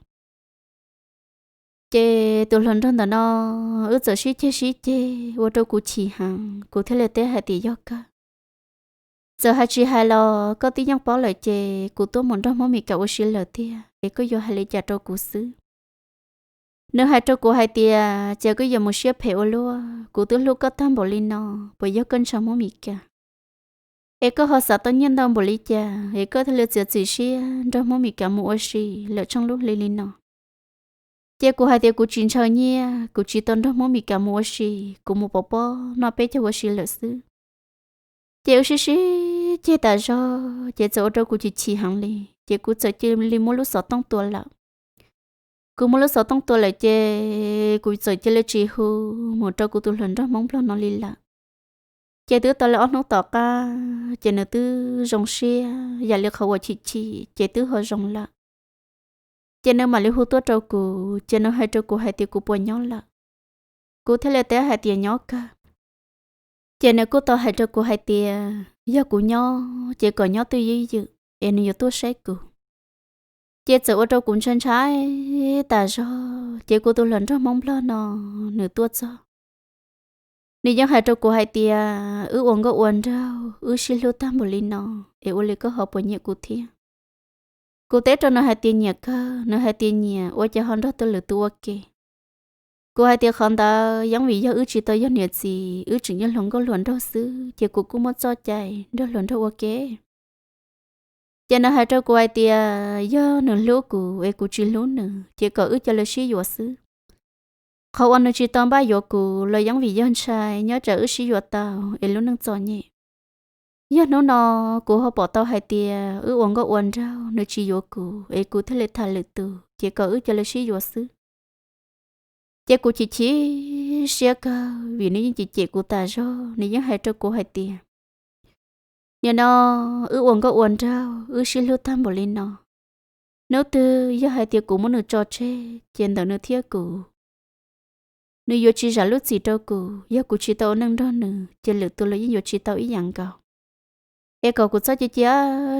Ces tus hluas nraug ntawm no wb txawm sib ceg sib ceg ua rau kuv chim heev, kuv thiaj li teb hais tias yog kawg. Txawm hais tsis hais los koj twb yeej paub lawm ces kuv tuaj mus nrog Hmoob Mes Kas ua si lawm tiag, es koj yuav hais li cas rau kuv xwb? Nws hais rau kuv hais tias ces koj yuav mus siab phem ua luaj, kuv twb hlub koj tag npaum li no, puas yog koj ntshaw Hmoob Mes Kas? Es koj ho xav tau nyiaj ntau npaum li cas es koj thiaj li txiav txim siab nrog Hmoob Mes Kas mus ua si lawm tsheej lub hli li no? Ces kuv hais tias kuv tsis ntshaw nyiaj, kuv tsis tau nrog Hmoob Mes Kas mus ua si, kuv mus pov pob noj peb caug ua si lawm xwb. Ces wb sib sib ceg tas zog, ces txawm ua rau kuv chim chim heev li, ces kuv txawm cia li muab lub xov tooj tua lawm. Kuv muab lub xov tooj tua lawm ces kuv txawm cia li tsis hu mus rau kuv tus hluas nraug Hmoob Nplog no li lawm. Ces twb tau li ob hnub tom qab ces nws twb zoo siab yam li qhov uas chim chim ces twb ho zoo lawm. Ces nws mam li hu tuaj rau kuv, ces nws hais rau kuv hais tias kuv puas nyob lawm. Kuv thiaj li teb hais tias nyob kawg. Ces nws kuj tau hais rau kuv hais tias yog kuv nyob ces kom nyob twj ywm es nws yuav tuaj saib kuv. Ces txawm ua rau kuv ntshai ntshai tas zog, ces kuv tus hluas nraug Hmoob Nplog no nws tuaj txog. Nws yeej hais rau kuv hais tias wb ua nkauj ua nraug, wb sib hlub tag npaum li no, es ua li koj ho puas nyiam kuv thiab? Kuv teb rau nws hais tias nyiam kawg, nws hais tias nyiam, ua cas ho nrog tus lwm tus ua ke? Kuv hais tias qhov ntawd yeej vim yog wb tsis tau yog niam txiv, wb tseem yog hluas nkauj hluas nraug xwb, ces kuv kuj muaj txoj cai nrog hluas nraug ua ke. Ces nws hais rau kuv hais tias yog nws hlub kuv es kuv tsis hlub nws, ces kom wb cia li sib yuav xwb. Qhov uas nws tsis tau npaj yuav kuv los yeej vim yog ntshai nyob tsam wb sib yuav tau es lub neej txom nyem. Yog hnub no kuv ho pom tau hais tias wb ua nkauj ua nraug nws tsis yuav kuv es kuv thiaj li tham lwm tus, ces kom wb cia li sib yuav xwb. Ces kuv chim chim siab kawg vim nws yeej cem cem kuv tas zog, nws yeej hais rau kuv hais tias nim no wb ua nkauj ua nraug, wb sib hlub tag npaum li no, hnub twg yog hais tias kuv muab nws tso tseg ces ntawm nws thiab kuv, nws yuav tsis zam lub txim rau kuv. Yog kuv tsis tau ua neej nrog nws ces lwm tus los yeej yuav tsis tau ib yam nkaus. Es kom kuv txhob cia cia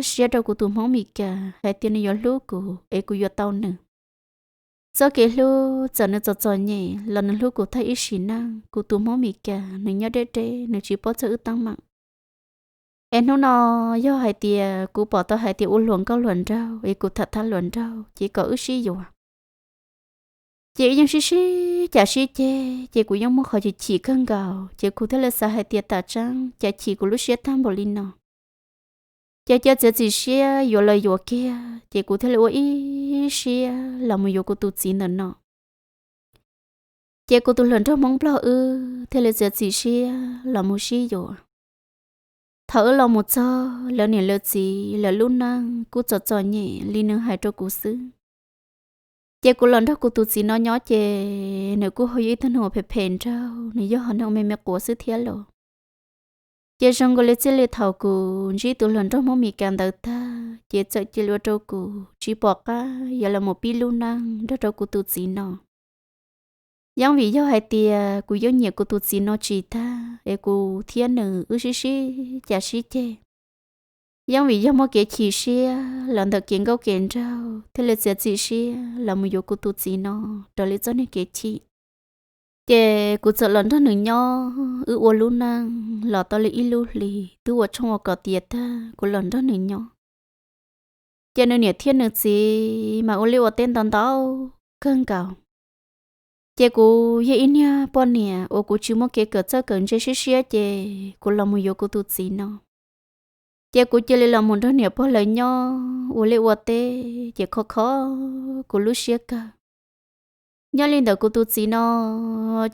siab rau kuv tus Hmoob Mes Kas hais tias nws yuav hlub kuv es kuv yuav tau nws. Txoj kev hlub txawm nws txom txom nyem los nws hlub kuv tag ib sim neej. Kuv tus Hmoob Mes Kas nws nyob deb deb, nws tsis paub txog wb teeb meem. Es hnub no yog hais tias kuv pom tau hais tias ua hluas nkauj hluas nraug es kuv tham tham hluas nraug ces kom wb sib yuav. Ces wb yeej sib sib cav sib ceg, ces kuv yeej muaj qhov chim chim kawg nkaus, ces kuv thiaj li xav hais tias tam tseeb cas chim kuv lub siab tag npaum li no. Ces cia txiav txim siab yuav los yuav kiag, ces kuv thiaj li ua ib siab los mus yuav kuv tus txiv ntawm no. Ces kuv tus hluas nraug Hmoob Nplog wb thiaj li txiav txim siab los mus sib yuav. Thaum wb los mus txog, lawv niam lawv txiv lawv lub neej kuj txom txom nyem li nws hais rau kuv xwb. Ces kuv los nrog kuv tus txiv no nyob ces nws kuj ho yog ib tug neeg uas phem phem nraug, nws yog hom neeg me me quav xwb thiab los. Ces zoo nkaus li txij li thaum kuv ntsib tus hluas nraug Hmoob Mes Kas ntawd tag, ces txawm cia li ua rau kuv tsis pom qab yuav los mus pib lub neej nrog rau kuv tus txiv no. Yeej vim yog hais tias kuv yeej nyiam kuv tus txiv no tsis tag es kuv thiab nws wb sib sib cav sib ceg. Yeej vim yog muaj kev chim siab los ntawm kev nkauj kev nraug thiaj li txiav txim siab los mus yuav kuv tus txiv no raws li txoj niag kev chim. Ces kuv txawm los nrog nws nyob, wb ua lub neej los tau li ib lub hlis twb ua tshoob ua kos tiav tag kuv los nrog nws nyob. Ces nws niam thiab nws txiv mas ua liaj ua teb ntau ntau kawg nkaus. Ces kuv yog ib niag poj niam uas kuv tsis muaj kev kawm txawj kawm ntse siab siab ces kuv los mus yuav kuv tus txiv no. Ces kuv cia li los mus nrog niam pog lawv nyob ua liaj ua teb ces kho kho kuv lub siab kawg. Nyob li ntawd kuv tus txiv no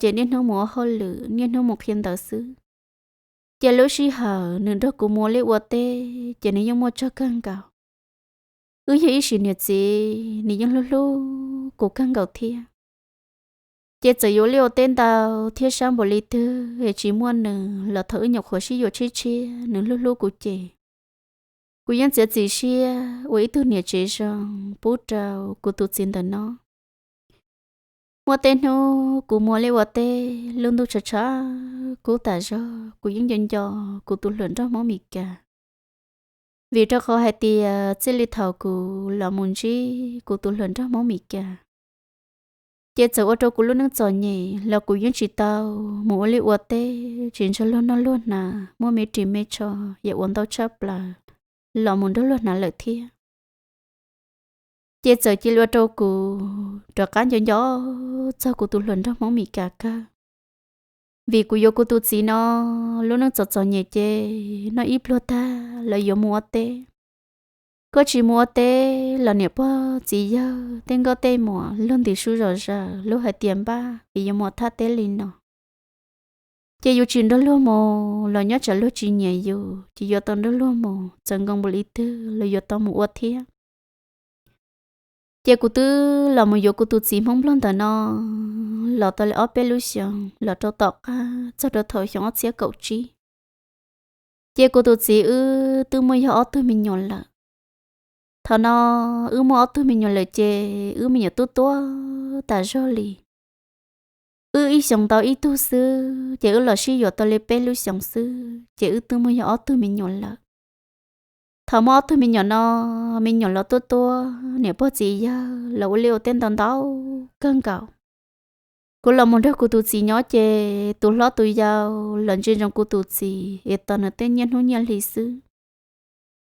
ces niaj hnub mus ua hauj lwm, niaj hnub mus qhia ntawv xwb. Ces lub sij hawm nws nrog kuv mus ua liaj ua teb ces nws yeej muaj tsawg kawg nkaus. Wb yog ib sim niam txiv, nws yeej hlub hlub kuv kawg nkaus thiab. Ces txawm yuav ua liaj ua teb ntau thiab sab npaum li twg es tsis muaj nws los thaum wb nyuam qhuav sib yuav tshiab tshiab nws hlub hlub kuv ces kuv yeej txiav txim siab ua ib tug niam tsev zoo pub rau kuv tus txiv ntawm no. Muaj tej hnub kuv mus ua liaj ua teb lub ntuj tshav tshav kub tas zog kuv yeej nco nco kuv tus hluas nraug Hmoob Mes Kas. Vim rau qhov hais tias txij li thaum kuv los mus ntsib kuv tus hluas nraug Hmoob Mes Kas, ces txawm ua rau kuv lub neej txom nyem los kuv yeej tsis tau mus ua liaj ua teb, tsis ntshaw luag noj luag hnav, muaj me ris me tsho yam ua ntau tshaj plaws los mus nrog luag hnav lawm thiab. Ces txawm cia li ua rau kuv rov qab nco nco txog kuv tus hluas nraug Hmoob Mes Kas kawg. Vim kuv yuav kuv tus txiv no, lub neej txom txom nyem ces noj ib pluag tag los yuav mus ua teb. Koj tsis mus ua teb los niam pog txiv yawg tej nkauj tej muam luag ntim su zom zaws lub hais tias npaj es yuav mus thaj teb li no. Ces yus tsis nrog luag mus los nyob tsam luag tsis nyiam yus, ces yuav tau nrog luag mus, txawm nkoos npaum li twg los yuav tau mus ua thiab. Ces kuv twb los mus yuav kuv tus txiv Hmoob Nplog ntawm no los tau li ob peb lub xyoos los rau tom qab txog rau thaum xyoo ob txhiab kaum tsib. Ces kuv tus txiv wb twb muaj yog ob tug me nyuam lawm. Thaum no wb muaj ob tug me nyuam lawm ces wb me nyuam tuab tuab tas zog li. Wb ib xyoos tau ib tug xwb ces wb los sib yuav tau li peb lub xyoos xwb ces wb twb muaj yog ob tug me nyuam lawm. Thaum muaj ob tug me nyuam no, me nyuam los tuab tuab, niam pog txiv yawg los ua liaj ua teb ntau ntau kawg nkaus. Kuv los mus nrog kuv tus txiv nyob ces tus hlob tus yau los ntsia ntsoov kuv tus txiv es tos nws tej nyiaj hnub nyiaj hli xwb.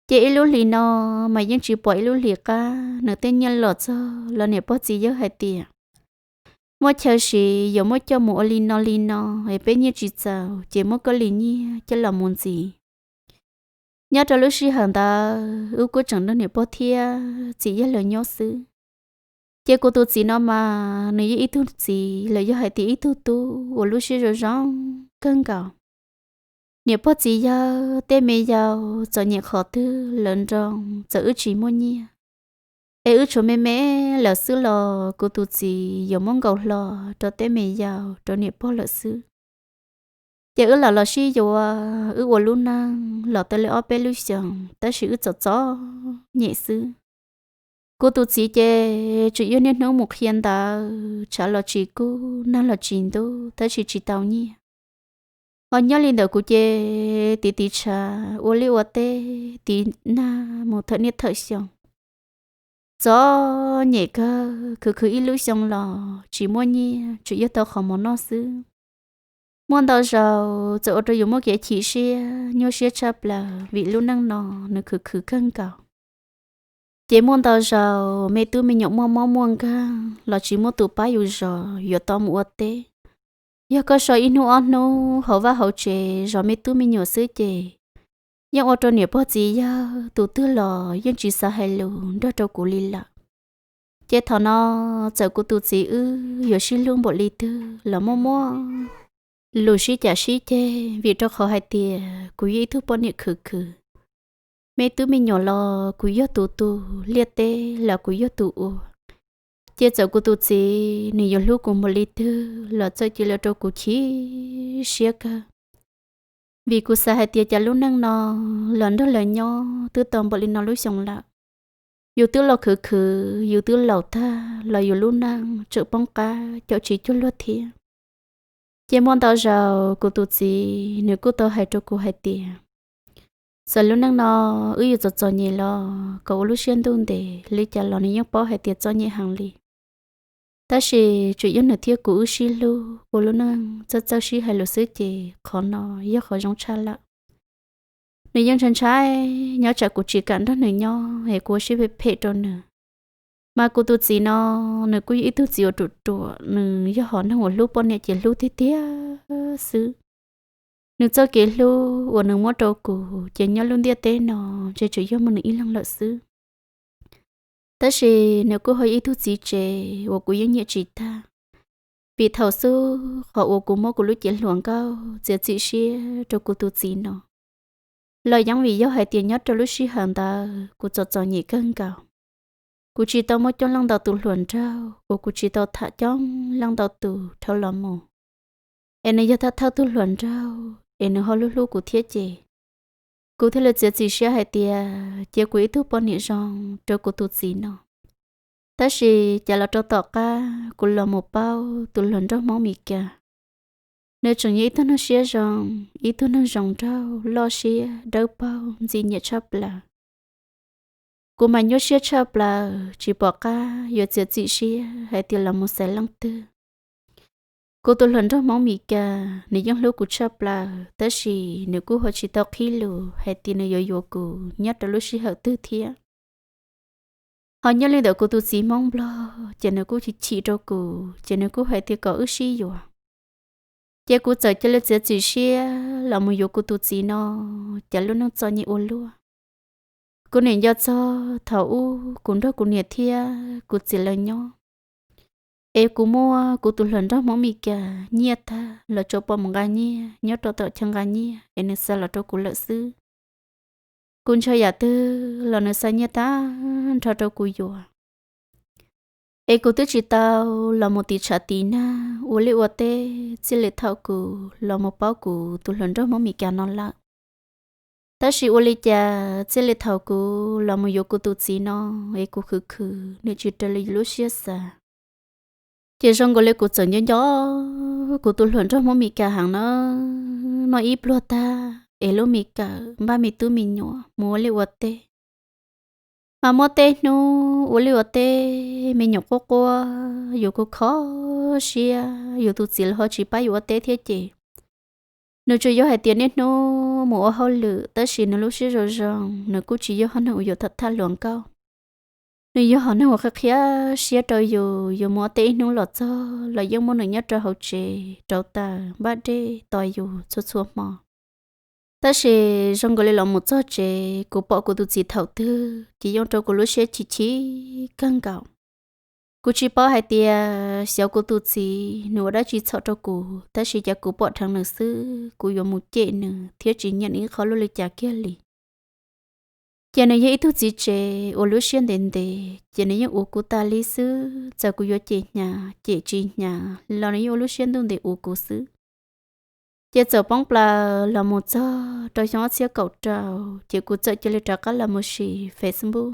Ces ib lub hlis no mas yeej tsis pom ib lub hlis qab nws tej nyiaj los txog los niam pog txiv yawg hais tias muaj chaw siv yuav muab coj mus ua li no li no es peb nyiaj tsis txaus ces muab koj li nyiaj coj los mus ntxiv. Nyob rau lub sij hawm ntawd wb kuj tseem nrog niam pog thiab txiv yawg lawv nyob xwb. Ces kuv tus txiv no mas nws yog ib tug txiv los yog hais tias ib tug tub uas lub siab zoo zoo kawg nkaus. Niam pog txiv yawg tej me yau txom nyem qhov twg lawv nroo txawm wb tsis muaj nyiaj es wb tshuav me me lawm xwb los kuv tus txiv yuav muab nkaus hlo rau tej me yau rau niam pog lawm xwb. Ces wb lam los sib yuav, wb ua lub neej los tau li ob peb lub xyoos tab sis wb txom txom nyem xwb. Kuv tus txiv ces tsuas yog niaj hnub mus qhia ntawv, tshav los tsis kub, nag los tsis ntub, tab sis tsis tau nyiaj. Ho nyob li ntawm kuv ces tiv tiv tshav ua liaj ua teb tiv nag mus thawm niaj thawm xyoo. Txom nyem kawg, khwv khwv ib lub xyoo los tsis muaj nyiaj, tsuas yog tau qhov mov noj xwb. Muaj ntau zaus txawm ua rau yus muaj kev chim siab nyuaj siab tshaj plaws vim lub neej no nws khwv khwv kawg nkaus. Ces muaj ntau zaus me tub me nyuam muaj mob muaj nkeeg los tsis muaj tus pab yus zov yuav tau mus ua teb. Yog koj so ib hnub ob hnub hauv vaj hauv tsev zov me tub me nyuam xwb ces yeej ua rau niam pog txiv yawg tus twg los yeej tsis xav hais lus nrog rau kuv li lawm. Ces thaum no txawm kuv tus txiv wb yuav sib hlub npaum li twg los muaj muaj lus sib cav sib ceg vim rau qhov hais tias kuv yog ib tug poj niam khwv khwv. Me tub me nyuam los kuv yog tus tu, liaj teb los kuv yog tus ua. Ces txawm kuv tus txiv nws yuav hlub kuv npaum li twg los txawm cia li rau kuv chim siab kawg. Vim kuv xav hais tias cas lub neej no los nrog lawv nyob twb tau npaum li no lub xyoo lawm. Yus twb los khwv khwv, yus twb laus tag los yus lub neej tseem poob qab caum tsis cuag luag thiab. Ces muaj ntau zaus kuv tus txiv nws kuj tau hais rau kuv hais tias, Txawm lub neej no wb yuav txom txom nyem los kom ua lub siab ntuj ntev li cas los nws yeej paub hais tias txom nyem heev li. Tab sis tsuas yog nws thiab kuv wb sib hlub ua lub neej txawj txawj sib hais lus xwb ces qhov no yog qhov zoo tshaj lawm. Nws yeej ntshai ntshai, nyob tsam kuv tsis kam nrog nws nyob es kuv ua siab phem phem rau nws. Mas kuv tus txiv no, nws kuj yog ib tug txiv uas ruam ruam, nws yog hom neeg uas hlub poj niam ces hlub tiag tiag xwb. Nws txoj kev hlub uas nws muab rau kuv ces nyob lub ntiaj teb no ntshe tsuas yog muaj nws ib leeg lawm xwb. Tab sis nws kuj ho ib tug txiv tsev uas kuv yeej nyiam tsis tag, vim thaum xub qhov uas kuv muab kuv lub cev hluas nkauj txiav txim siab rau kuv tus txiv no los yeej vim yog hais tias nyob rau lub sij hawm ntawd kuv txom txom nyem kawg nkaus. Kuv tsis tau muaj coob leej ntau tus hluas nraug uas kuv tsis tau tham coob leej ntau tus dhau los mus, es nws yog thawj thawj tug hluas nraug es nws ho hlub hlub kuv thiab ces kuv thiaj li txiav txim siab hais tias cia kuv ib tug poj niam zoo rau kuv tus txiv no. Tab sis cas los rau tom qab kuv los mus paub tus hluas nraug Hmoob Mes Kas, nws tseem yog ib tug neeg siab zoo, ib tug neeg zoo nraug, loj siab, dawb paug, ntxim nyiam tshaj plaws. Kuv mas nyuaj siab tshaj plaws tsis pom qab yuav txiav txim siab hais tias los mus xaiv leej twg. Kuv tus hluas nraug Hmoob Mes Kas nws yeej hlub kuv tshaj plaws tab sis nws kuj ho tsis tau qhib lus hais tias nws yuav yuav kuv nyob rau lub sij hawm twg thiab. Ho nyob li ntawm kuv tus txiv Hmoob Nplog ces nws kuj chim chim rau kuv ces nws kuj hais tias kom wb sib yuav. Ces kuv txawm cia li txiav txim siab los mus yuav kuv tus txiv no, cas lub neej txom nyem ua luaj. Kuv niam nco txog thaum ub kuv nrog kuv niam thiab kuv txiv lawv nyob, es kuv muab kuv tus hluas nraug Hmoob Mes Kas nyiaj tag los tso pov mus nqa nyiaj nyob rau tom chaw nqa nyiaj es nws xa los rau kuv lawm xwb. Kuv ntshaw yam twg los nws xa nyiaj tag nrho rau kuv yuav. Es kuv twb tsis tau los mus tiv tshav tiv nag ua liaj ua teb txij li thaum kuv los mus paub kuv tus hluas nraug Hmoob Mes Kas no lawm. Tab sis ua li cas txij li thaum kuv los mus yuav kuv tus txiv no, es kuv khwv khwv nws tsis raws li lub siab xav. Ces zoo nkaus li kuv txawm nco nco kuv tus hluas nraug Hmoob Mes Kas heev na, noj ib pluag tag es lub me kawm npaj me tub me nyuam mus ua liaj ua teb. Mas muaj tej hnub ua liaj ua teb me nyuam quaj quaj, yus kuj kho siab, yus tus txiv los ho tsis pab yus ua teb thiab ces nws tsuas yog hais tias niaj hnub mus ua hauj lwm tab sis nws lub siab zoo zoo, nws kuj tsis yog hom neeg uas yuav tham tham hluas nkauj. Nws yog hom neeg uas qhia qhia siab rau yus, yus mus ua teb ib hnub los txog los yeej muaj nws nyob rau hauv tsev rauv taws npaj dej tos yus txhua txhua hmo. Tab sis zoo nkaus li los mus txog tsev kuv pom kuv tus txiv thaum twg ces yeej ua rau kuv lub siab chim chim kawg nkaus. Kuv tsis paub hais tias xyov kuv tus txiv nws ua dab tsi txhaum rau kuv, tab sis cas kuv pom dheev nws xwb kuv yuav mus cem nws thiab tsis nyiam nws ib qho luaj li cas kiag li. Ces nws yog ib tug txiv tsev uas lub siab ntev ntev ces nws yeej uv kuv tas li xwb, txawm kuv yuav cem hnyav cem tsis hnyav los nws yeej ua lub siab ntuj ntev uv kuv xwb. Ces txawm poob plaws los mus txog rau xyoo ob txhiab kaum rau ces kuv txawm cia li rov qab los mus siv Facebook.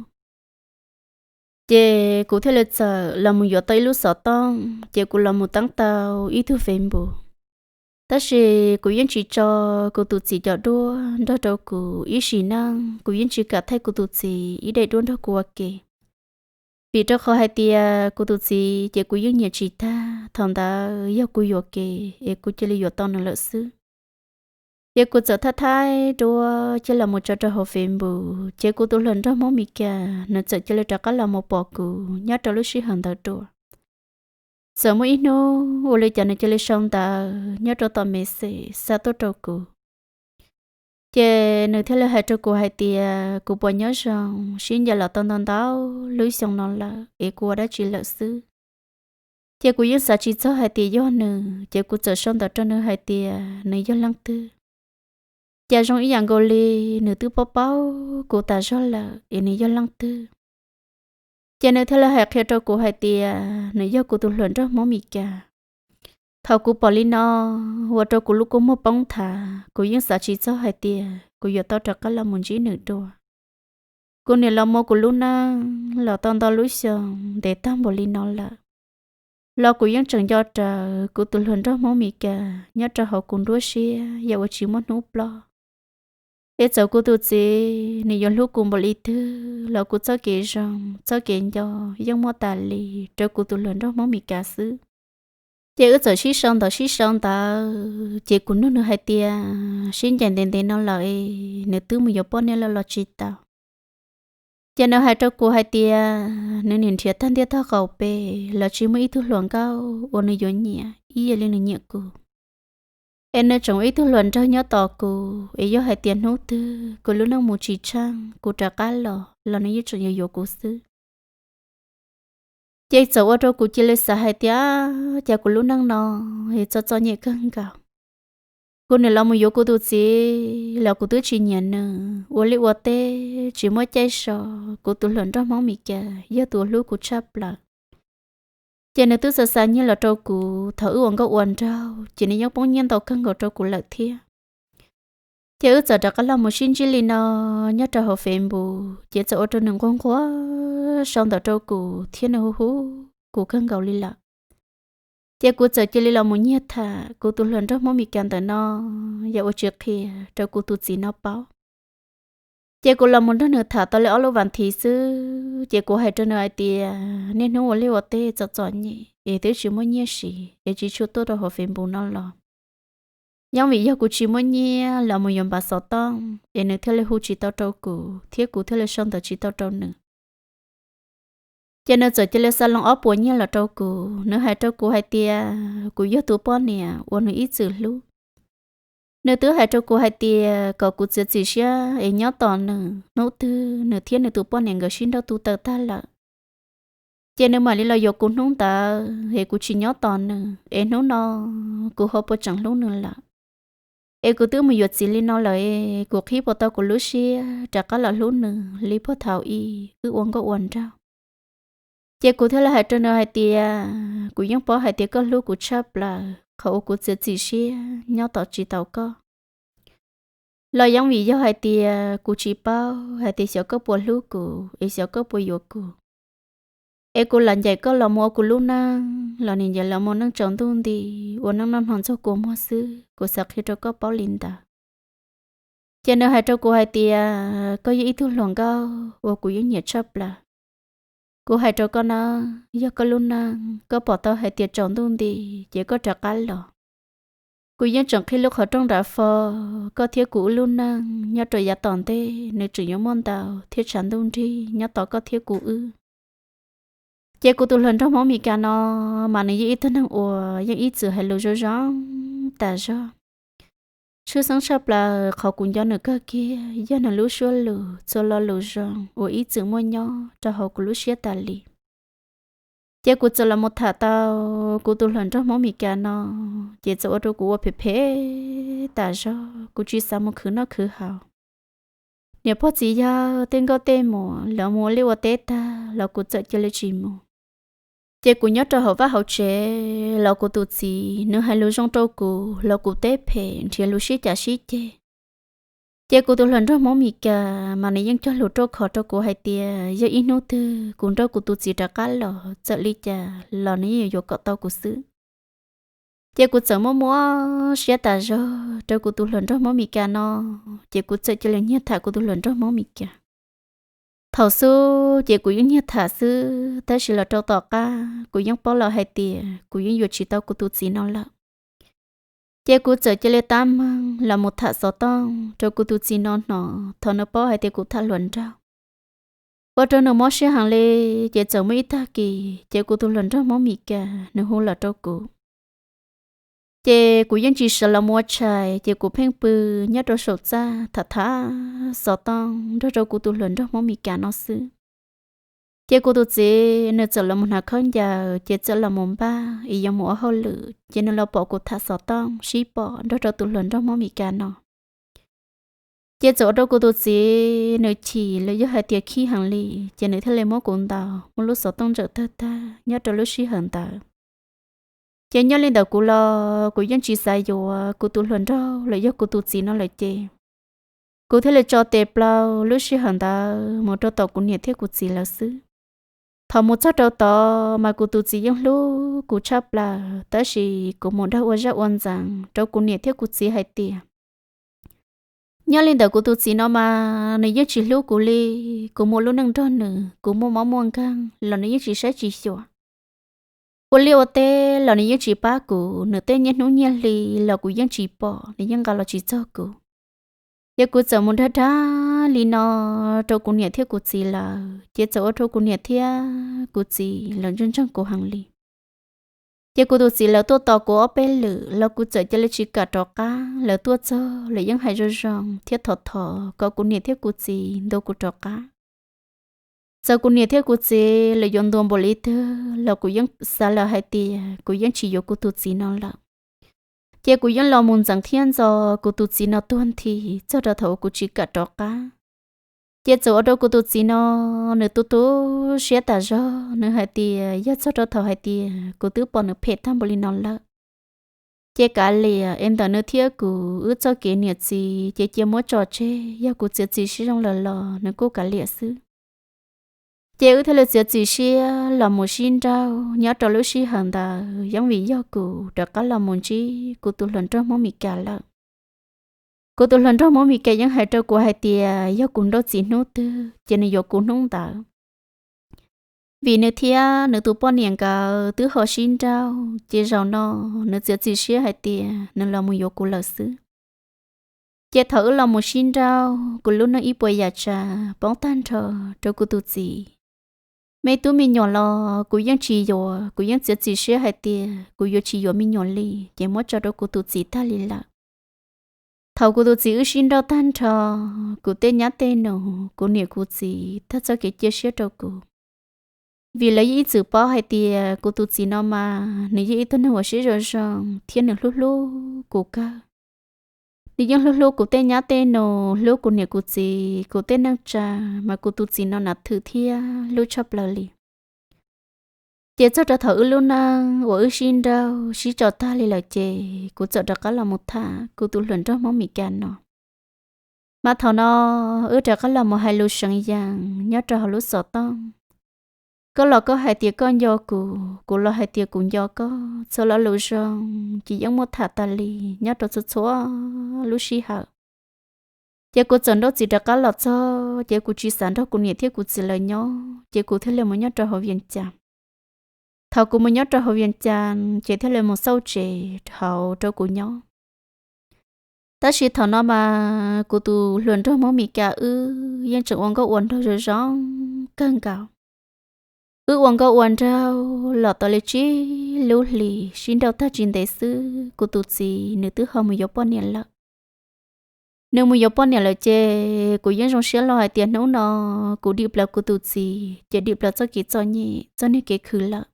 Ces kuv thiaj li txawm los mus yuav tau ib lub xov tooj ces kuv los mus teeb tau ib tug Facebook. Tab sis kuv yeej tsis tso kuv tus txiv cov duab nrog rau kuv ib sim neej, kuv yeej tsis kam thaij kuv tus txiv ib daim duab nrog kuv ua ke. Vim rau qhov hais tias kuv tus txiv ces kuv yeej nyiam tsis tag, thaum ntawd yog kuv yuam kev es kuv cia li yuav tau nws lawm xwb. Ces kuv txawm thaij thaij duab coj los mus tso rau hauv Facebook ces kuv tus hluas nraug Hmoob Mes Kas nws txawm cia li rov qab los mus pom kuv nyob rau lub sij hawm ntawd dua. Txawm muaj ib hnub ua li cas nws cia li sau ntawv nyob rau tom message xa tuaj rau kuv. Ces nws thiaj li hais rau kuv hais tias kuv puas nyob zoo, sib ncaim los tau ntau ntau lub xyoo no lawm es kuv ua dab tsi lawm xwb. Ces kuv yeej xav tsis txog hais tias yog nws, ces kuv txawm sau ntawv rau nws hais tias nws yog leej twg. Cas zoo ib yam nkaus li nws twb paub paub kuv tas zog lawm es nws yog leej twg. Ces nws thiaj li hais qhia rau kuv hais tias nws yog kuv tus hluas nraug Hmoob Mes Kas. Thaum kuv pom li no, ua rau kuv lub kua muag poob nthav, kuv yeej xav tsis txog hais tias kuv yuav tau rov qab los mus ntsib nws dua. Kuv niam los muab kuv lub neej los tau ntau lub xyoo ntev tag npaum li no lawm, los kuv yeej tseem nco rawv kuv tus hluas nraug Hmoob Mes Kas nyob rau hauv kuv nruab siab yam uas tsis muaj hnub ploj. Es txawm kuv tus txiv nws yuav hlub kuv npaum li twg los kuv txoj kev zoo txoj kev nco yeej muaj tas li rau kuv tus hluas nraug Hmoob Mes Kas xwb. Ces wb txawm sib sau ntawv sib sau ntawv, ces kuv nug nws hais tias sib ncaim ntev ntev no lawm, nws twb mus yuav poj niam lawm los tsis tau. Ces nws hais rau kuv hais tias nws niam nrhiav tag ntiaj tag qaum pes los tsis muaj ib tug hluas nkauj uas nws yuav nyiam ib yam li nws nyiam kuv. Es nws tseem ib tug hluas nraug nyob tos kuv, es yog hais tias hnub twg kuv lub neej mus tsis tsheej kuv rov qab los los nws yeej tseem yuav yuav kuv xwb. Ces txawm ua rau kuv cia li xav hais tias cas kuv lub neej no es txom txom nyem kawg nkaus. Kuv niam los mus yuav kuv tus txiv los kuv twb tsis nyiam nws, ua liaj ua teb tsis muaj caij so, kuv tus hluas nraug Hmoob Mes Kas yog tus hlub kuv tshaj plaws. Ces nws twb xa xa nyiaj los rau kuv thaum wb ua nkauj ua nraug, ces nws yeej poob nyiaj ntau kawg nkaus rau kuv lawm thiab. Ces wb txawm rov qab los mus sib ntsib li no nyob rau hauv Facebook, ces txawm ua rau nws nquag nquag sau ntawv rau kuv thiab nws hu hu kuv kawg nkaus li lawm. Ces kuv txawm cia li los mus nyiag tham kuv tus hluas nraug Hmoob Mes Kas ntawm no yog ua tsis qhia rau kuv tus txiv no paub. Ces kuv los mus nrog nws tham tau li ob lub vas thiv xwb, ces kuv hais rau nws hais tias niaj hnub ua liaj ua teb txom txom nyem es twb tsis muaj nyiaj siv es tsis tshua tuaj rau hauv Facebook no los yeej vim yog kuv tsis muaj nyiaj los mus yuav npav xov tooj es nws thiaj li hu tsis tau rau kuv thiab kuv thiaj li sau ntawv tsis tau rau nws. Ces nws txawm cia li xa loo ob puas nyiaj los rau kuv, nws hais rau kuv hais tias kuv yog tus poj niam uas nws ib txwm hlub. Nws twb hais rau kuv hais tias kom kuv txiav txim siab es nyob tos nws, hnub twg nws thiab nws tus poj niam nkawd sib nrauj tu taws tag lawm, ces nws mam li los yuav kuv hnub ntawd es kuv tsis nyob tos nws, es hnub no kuv ho puas tseem hlub nws lawm. Es kuv twb mus yuav txiv li no lawm, kuv qhib puas tau kuv lub siab rov qab los hlub nws li puag thaum ub wb ua nkauj ua nraug? Ces kuv thiaj li hais rau nws hais tias kuv yeej paub hais tias koj hlub kuv tshaj plaws, qhov uas kuv txiav txim siab nyob tos tsis tau koj los yeej vim yog hais tias kuv tsis paub hais tias xyov koj puas hlub kuv es xyov koj puas yuav kuv. Es kuv lam ncaim koj los mus ua kuv lub neej los nim ncaim los mus neej tsaus ntuj nti, ua neej noj hno ntxuag kua muag xwb, kuv xav qhia rau koj paub li ntawd. Ces nws hais rau kuv hais tias koj yog ib tug hluas nkauj uas kuv yeej nyiam tshaj plaws. Kuv hais rau koj na, yog koj lub neej koj pom tau hais tias tsaus ntuj nti, ces koj rov qab los. Kuv yeej tseem qhib lub qhov rooj nram fo, koj thiab kuv wb lub neej nyob rau yav tom ntej nws tseem yuav muaj ntau thiab tshav ntuj nrig nyob tos koj thiab kuv wb. Ces kuv tus hluas nraug Hmoob Mes Kas no mas nws yog ib tug neeg uas yeej ib txwm hais lus zoo zoo tas zog. Tshwj xeeb tshaj plaws qhov kuv nco nws kawg kiag yog nws lub suab lus txhua lo lus zoo uas ib txwm muaj nyob rau hauv kuv lub siab tas li. Ces kuv txawm los mus tham tau kuv tus hluas nraug Hmoob Mes Kas no, ces txawm ua rau kuv ua phem phem tas zog, kuv tsis xav mus khwv noj khwv haus. Niam pog txiv yawg tej nkauj tej muam lawv mus ua liaj ua teb tag los kuv txawm cia li tsis mus. Ces kuv nyob rau hauv vaj hauv tsev los kuv tus txiv nws hais lus zoo rau kuv los kuv teb phem nrhiav lus sib cav sib ceg. Ces kuv tus hluas nraug Hmoob Mes Kas mas nws yeej cog lus ruaj khov rau kuv hais tias yog ib hnub twg kuv nrauj kuv tus txiv rov qab los txawm li cas los nws yeej yuav yuav kom tau kuv xwb. Ces kuv txawm muab muab siab tas zog rau kuv tus hluas nraug Hmoob Mes Kas no, ces kuv txawm cia li nyiag tham kuv tus hluas nraug Hmoob Mes Kas. Thaum xub ces kuv yeej nyiag tham xwb, tab sis los rau tom qab kuv yeej paub lawm hais tias kuv yeej yuav tsis tau kuv tus txiv no lawm. Ces kuv txawm cia li tab meeg los mus tham xov tooj rau kuv tus txiv no hnov thaum nws paub hais tias kuv tham hluas nraug. Ua rau nws mob siab heev li, ces txawm muaj ib tag kis ces kuv tus hluas nraug Hmoob Mes Kas nws hu los rau kuv. Ces kuv yeej tsis sawv los mus ua tshais, ces kuv pheej pw nyob rau saum txaj tham tham xov tooj nrog rau kuv tus hluas nraug Hmoob Mes Kas no xwb. Ces kuv tus txiv nws txawm los mus hnav khaub ncaws, ces txawm los mus npaj es yuav mus ua hauj lwm, ces nws los pom kuv tham xov tooj sib pom nrog rau tus hluas nraug Hmoob Mes Kas no. Ces txawm ua rau kuv tus txiv nws chim los yog hais tias khib heev li, ces nws thiaj li muab kuv ntaus muab lub xov tooj ntsawm tawg tag nyob rau lub sij hawm ntawd. Ces nyob li ntawd kuv los kuv yeej tsis xav yuav kuv tus hluas nraug los yog kuv tus txiv no lawm ces kuv thiaj li tso tes plaws lub sij hawm ntawd mus rau tom kuv niam thiab kuv txiv lawv xwb. Thaum mus txog rau tod mas kuv tus txiv yeej hlub kuv tshaj plaws, tab sis kuv mus dag ua zaj ua ntxeev rau kuv niam thiab kuv txiv hais tias Nyob li ntawm kuv tus txiv no mas nws yeej tsis hlub kuv li. Kuv muaj lub neej nrog nws, kuv muaj mob muaj nkeeg los nws yeej tsis saib tsis xyuas. Ua liaj ua teb los nws yeej tsis pab kuv, nws tej nyiaj hnub nyiaj hli los kuv yeej tsis pom, nws yeej nqa los tsis txog kuv. Ces kuv txawm mus dag dag li no rau kuv niam thiab kuv txiv lawm, ces txawm ua rau kuv niam thiab kuv txiv lawv ntseeg ntseeg kuv heev li. Ces kuv tus txiv lawv tuaj tos kuv ob peb lwm los kuv txawm cia li tsis kam rov qab. Lawv tuaj txog lawv yeej hais zoo zoo thiab thov thov kom kuv niam thiab kuv txiv ntuas kuv rov qab. Txawm kuv niam thiab kuv txiv lawv yuav ntuas npaum li twg los kuv yeej xav lawm hais tias kuv yeej tsis yuav kuv tus txiv no lawm. Ces kuv yeej los mus ntxeev thiab ntxo kuv tus txiv no tuag nthi txog rau thaum uas kuv tsis kam rov qab. Ces txawm ua rau kuv tus txiv no, nws tu tu siab tas zog, nws hais tias yog txog rau thaum hais tias kuv twb pom nws phem tag npaum li no lawm, ces kav liam es ntawm nws thiab kuv wb txoj kev niam txiv ces cia muab tso tseg, yog kuv txiav txim siab zoo lawm los nws kuj kav liam xwb. Ces wb thiaj li txiav txim siab los mus sib nrauj. Nyob rau lub sij hawm ntawd yeej vim yog kuv rov qab los mus ntsib kuv tus hluas nraug Hmoob Mes Kas lawm. Kuv tus hluas nraug Hmoob Mes Kas yeej hais rau kuv hais tias yog kuv nrauj txiv hnub twg ces nws yuav kuv hnub ntawd. Vim nws thiab nws tus poj niam nkawd twb ho sib nrauj, ces zaum no nws txiav txim siab hais tias nws los mus yuav kuv lawm xwb. Ces thaum wb los mus sib nrauj, kuv lub neej ib puas yam tsav poob tag nrho rau kuv tus txiv. Me tub me nyuam los kuv yeej tsis yuav, kuv yeej txiav txim siab hais tias kuv yuav tsis yuav me nyuam li, ces muab tso rau kuv tus txiv tag li lawm. Thaum kuv tus txiv wb sib nrauj tag nrho, kuv tej nyab tej nus, kuv niam kuv txiv tag txoj kev cia siab rau kuv, vim lawv yeej ib txwm paub hais tias kuv tus txiv no mas nws yog ib tug neeg uas siab zoo zoo thiab nws hlub hlub kuv kawg. Nws yeej hlub hlub kuv tej nyab tej nus, hlub kuv niam kuv txiv, kuv tej neej tsa, mas kuv tus txiv no nas thwm thiab hlub tshaj plaws li. Ces txog rau thaum wb lub neej uas wb sib nrauj sib tso tag li lawm ces kuv txawm rov qab los mus tham kuv tus hluas nraug Hmoob Mes Kas no. Mas thaum no wb rov qab los mus hais lus seev yees nyob rau hauv lub xov tooj. Koj los koj hais tias koj nco kuv, kuv los hais tias kuv nco koj, txhua lo lus zoo ces yeej muaj tham tas li nyob rau txhua txhua lub sij hawm. Ces kuv txawm nrauj txiv rov qab los txog, ces kuv tsis xav nrog kuv niam thiab kuv txiv lawv nyob, ces kuv thiaj li mus nyob rau hauv Vias Cas. Thaum kuv mus nyob rau hauv Vias Cas ces thiaj li mus xauj tsev hauv rau kuv nyob. Tab sis thaum no mas kuv tus hluas nraug Hmoob Mes Kas wb yeej tseem ua nkauj ua nraug zoo zoo kawg nkaus. Wb ua nkauj ua nraug los tau li tsib lub hlis sib nrauj tag tsis ntev xwb, kuv tus txiv nws twb ho mus yuav poj niam lawm. Nws mus yuav poj niam lawm ces kuv yeej zoo siab loj hais tias hnub no kuv dim plaws kuv tus txiv ces dim plaws txoj kev txom nyem txoj niag kev khwv lawm.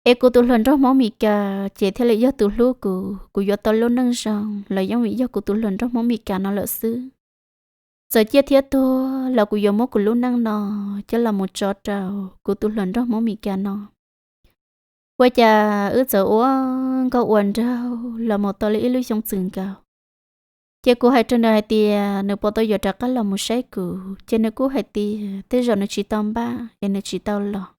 Es kuv tus hluas nraug Hmoob Mes Kas ces thiaj li yog tus hlub kuv, kuv yuav tau lub neej zoo los yeej vim yog kuv tus hluas nraug Hmoob Mes Kas no lawm xwb. Txawm ciaj thiab tuag los kuv yuav muab kuv lub neej no coj los mus tso rau kuv tus hluas nraug Hmoob Mes Kas no. Ua cas wb txawm ua nkauj ua nraug los mus tau li ib lub xyoo txwm nkaus, ces kuv hais rau nws hais tias nws puas tau yuav rov qab los mus saib kuv, ces nws kuj hais tias tej zaum nws tsis tau npaj es nws tsis tau los.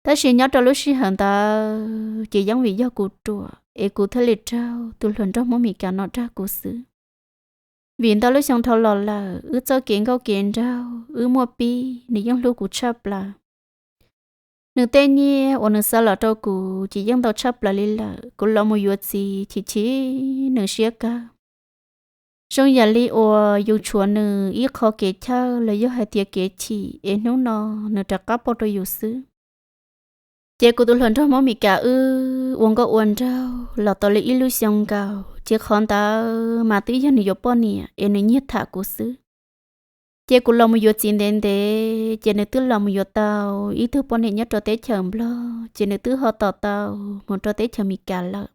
Tab sis nyob rau lub sij hawm ntawd ces yeej vim yog kuv ruam es kuv thiaj li raug tus hluas nraug Hmoob Mes Kas no dag kuv xwb. Vim ntau lub xyoo dhau los lawm wb txoj kev nkauj kev nraug wb muaj pib, nws yeej hlub kuv tshaj plaws. Nws tej nyiaj uas nws xa los rau kuv ces yeej ntau tshaj plaws li lawm. Kuv los mus yuav txiv chim chim nws siab kawg. Zoo yam li uas yus tshuav nws ib qho kev chawj los yog hais tias kev chim es hnub no nws rov qab poj rau yus xwb. Ces kuv tus hluas nraug Hmoob Mes Kas wb ua nkauj ua nraug los tau li ib lub xyoo nkaus, ces qhov ntawd mas twb yog nws yuav poj niam es nws nyiag tham kuv xwb. Ces kuv los mus yuav txiv ntev ntev ces nws twb los mus yuav tau ib tug poj niam nyob rau teb chaws Nplog, ces nws twb ho tos tau mus rau teb chaws Mes Kas lawm.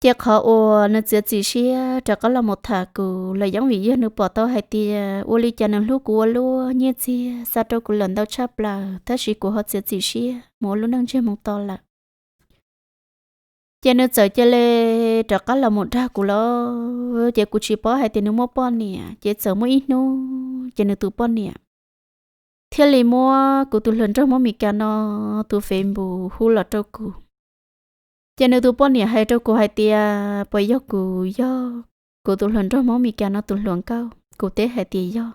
Ces qhov uas nws txiav txim siab rov qab los mus tham kuv los yeej vim yog nws pom tau hais tias ua li cas nws hlub kuv ua luaj, nyiaj txiag xa rau kuv lawm ntau tshaj plaws, tab sis kuv ho txiav txim siab mus ua lub neej ntsej muag to lawm. Ces nws txawm cia li rov qab los mus dag kuv lawm, ces kuv tsis paub hais tias nws muaj poj niam, ces txawm muaj ib hnub ces nws tus poj niam thiaj li muab kuv tus hluas nraug Hmoob Mes Kas no tus Facebook hu los rau kuv. Ces nws tus poj niam hais rau kuv hais tias puas yog kuv yog kuv tus hluas nraug Hmoob Mes Kas no tus hluas nkauj? Kuv teb hais tias yog.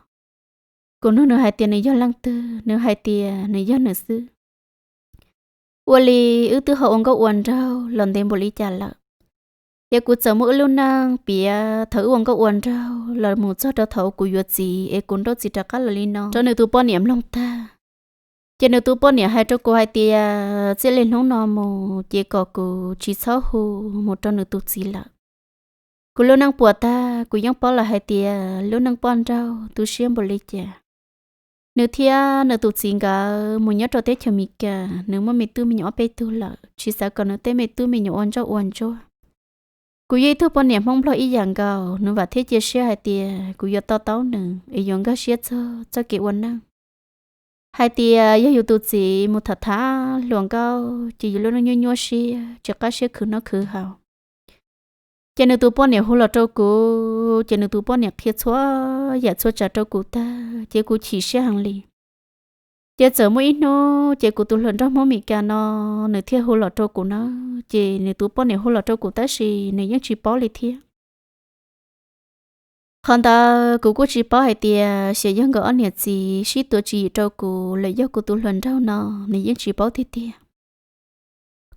Kuv nug nws hais tias nws yog leej twg, nws hais tias nws yog nws xwb. Ua li wb twb ho ua nkauj ua nraug los ntev npaum li cas lawm, es kuv txawm muaj wb lub neej piav thaum wb ua nkauj ua nraug los mus txog rau thaum kuv yuav txiv es kuv nrauj txiv rov qab los li no rau nws tus poj niam mloog tag. Ces nws tus poj niam hais rau kuv hais tias txij li hnub no mus ces kom kuv tsis txhob hu mus rau nws tus txiv lawm. Kuv lub neej puas tag, kuv yeej paub lawm hais tias lub neej poj nraug tu siab npaum li cas. Nws thiab nws tus txiv nkawd mus nyob rau teb chaws Mes Kas, nws muaj me tub me nyuam ob peb tug lawm, tsis xav kom nws tej me tub me nyuam ua ntsoj ua ntsuag. Kuv yog ib tug poj niam Hmoob Nplog ib yam nkaus, nws vam thiab cia siab hais tias kuv yuav to taub nws es yuav nkag siab txog txoj kev ua neej. Hais tias yog yus tus txiv mus tham tham hluas nkauj ces yus lub neej nyuaj nyuaj siab, tsis qab siab khwv noj khwv haus. Ces nws tus poj niam hu los rau kuv, ces nws tus poj niam qhia txhua yam txhua tsav rau kuv tag, ces kuv chim siab heev li. Ces txawm muaj ib hnub ces kuv tus hluas nraug Hmoob Mes Kas no nws thiaj hu los rau kuv na, ces nws tus poj niam hu los rau kuv tab sis nws yeej tsis paub li thiab. Qhov ntawd kuv kuj tsis paub hais tias xyov yog nkawd ob niam txiv sib tuav tswv yim rau kuv los yog kuv tus hluas nraug no, nws yeej tsis paub tiag tiag.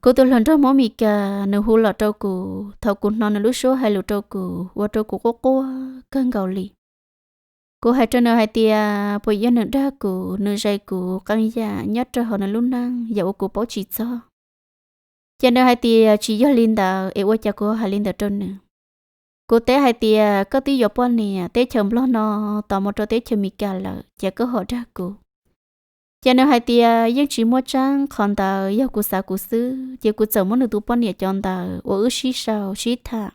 Kuv tus hluas nraug Hmoob Mes Kas nws hu los rau kuv, thaum kuv hnov nws lub suab hais lus rau kuv ua rau kuv quaj quaj kawg nkaus li. Kuv hais rau nws hais tias puas yog nws dag kuv, nws zais kuv qee yam nyob rau hauv nws lub neej, yam uas kuv paub tsis txog. Ces nws hais tias tsis yog li ntawd, es ua cas kuv hais li ntawd rau nws? Kuv teb hais tias koj twb yuav poj niam teb chaws Nplog no tos mus rau teb chaws Mes Kas lawm, ces koj ho dag kuv. Ces nws hais tias yeej tsis muaj tseeb, qhov ntawd yog kuv xav kuv xwb. Ces kuv txawm muab nws tus poj niam cov ntawd uas wb sib sau sib tham,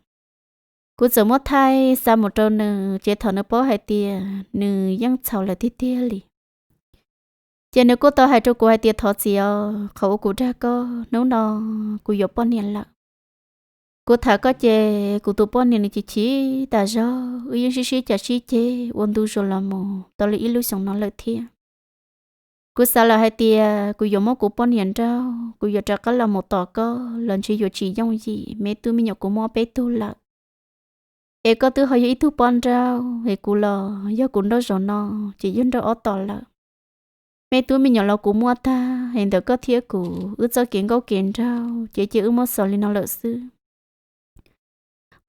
kuv txawm muab thaij xa mus rau nws, ces thaum nws paub hais tias nws yeej txhaum lawm tiag tiag li. Ces nws kuj tau hais rau kuv hais tias thov txim os, qhov uas kuv dag koj hnub no kuv yuav poj niam lawm. Kuv tham koj ces kuv tus poj niam nws chim chim tas zog, wb yeej sib sib cav sib ceg ua ntu zus los mus tau li ib lub xyoos no lawm thiab. Kuv xav lawm hais tias kuv yuav muab kuv poj niam nrauj, kuv yuav rov qab los mus tos koj los ntshe yuav tsis yooj yim, me tub me nyuam kuv muaj peb tug lawm. Es koj twb ho yog ib tug poj nrauj, es kuv los yog kuv nrauj zaum no ces yog nrauj ob tom lawm. Me tub me nyuam los kuv muaj tag, es ntawm koj thiab kuv wb txoj kev nkauj kev nraug ces cia wb muab xaus li no lawm xwb.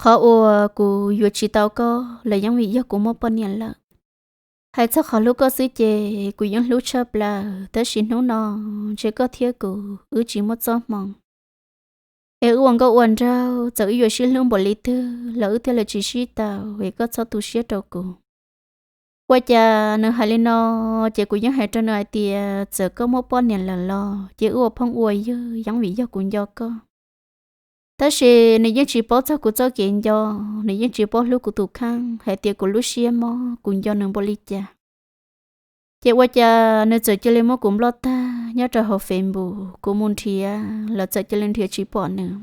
Qhov uas kuv yuav tsis tau koj los yeej vim yog kuv muaj poj niam lawm. Hais txog qhov hlub koj xwb ces kuv yeej hlub tshaj plaws, tab sis hnub no ntshe koj thiab kuv wb tsis muaj txoj hmoo. Es wb ua nkauj ua nraug, txawm wb yuav sib hlub npaum li twg los wb thiaj li tsis sib tau, es koj txhob tu siab rau kuv. Ua cas nws hais li no, ces kuv yeej hais rau nws hais tias txawm koj muaj poj niam lawm los ces wb ua phooj ua ywg yeej vim yog kuv nco koj. Tab sis nws yeej tsis paub txog kuv txoj kev nco, nws yeej tsis paub hlub kuv tus kheej hais tias kuv lub siab mob kuv nco nws npaum li cas. Ces ua cas nws txawm cia li muab kuv nploj tag nyob rau hauv Facebook, kuv mus nrhiav los txawm cia li nrhiav tsis pom nws.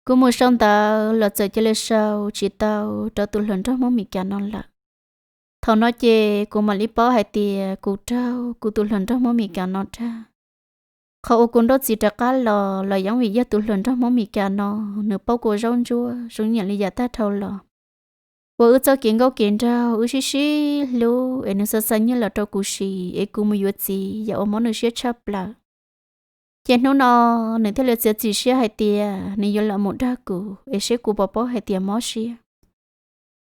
Kuv mus sau ntawv los txawm cia li sau tsis tau rau tus hluas nraug Hmoob Mes Kas no lawm. Thaum no ces kuv mam li paub hais tias kuv raug kuv tus hluas nraug Hmoob Mes Kas no dag. Qhov uas kuv nrauj txiv rov qab los los yeej vim yog tus hluas nraug Hmoob Mes Kas no, nws paub kuv zaub ntsuab zoo nyiam li yam tag dhau los. Ua wb txoj kev nkauj kev nraug wb sib sib hlub es nws xa xa nyiaj los rau kuv siv es kuv mus yuav txiv yam uas mob nws siab tshaj plaws. Ces hnub no nws thiaj li txiav txim siab hais tias nws yuav los mus dag kuv es seb kuv puas paub hais tias mob siab.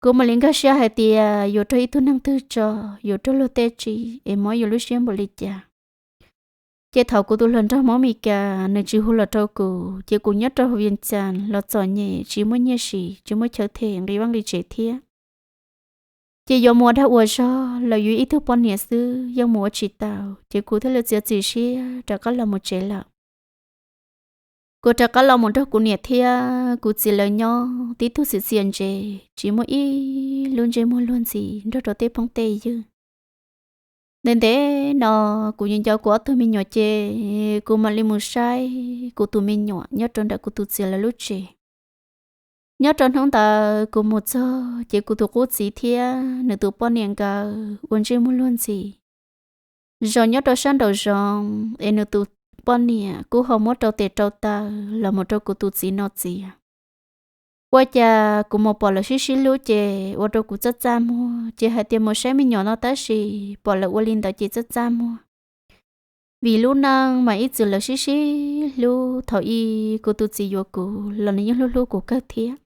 Kuv mam li nkag siab hais tias yuav raug ib tug neeg twg tso, yuav raug luag tej tsi es mob yus lub siab npaum li cas. Ces thaum kuv tus hluas nraug Hmoob Mes Kas nws tsis hu los rau kuv, ces kuv nyob rau hauv Vias Cas los txom nyem tsis muaj nyiaj siv, tsis muaj chaw them nqi vaj nqi tsev thiab. Ces yuav mus ua dag ua zog los yus ib tug poj niam xwb yeej mus ua tsis tau, ces kuv thiaj li txiav txim siab rov qab los mus tsev lawm. Kuv rov qab los mus nrog kuv niam thiab kuv txiv lawv nyob tib tug txiv txias ntse, tsis muaj ib lub ntsej muag luag ntxhi nrog rau tej phooj tej ywg. Ntev ntev no kuv nco nco kuv ob tug me nyuam ces kuv mam li mus saib kuv tus me nyuam nyob rau nram kuv tus txiv lawv lub tsev. Nyob rau hnub ntawd kuv mus txog ces kuv tus qub txiv thiab nws tus poj niam nkawd ua ntsej muag luag ntxhi zos nyob rau sab nraum zoov, es nws tus poj niam kuj ho muab rau tes rau taw los mus rau kuv tus txiv no txiav. Ua cas kuv mus pom lawv sib sib hlub ces ua rau kuv txaj txaj muag, ces hais tias mus saib me nyuam no tab sis pom lawv ua li ntawd ces txaj txaj muag. Vim lub neej mas ib txwm lawv sib sib hlub, thaum ub kuv tus txiv yuav kuv los nws yeej hlub hlub kuv kawg thiab.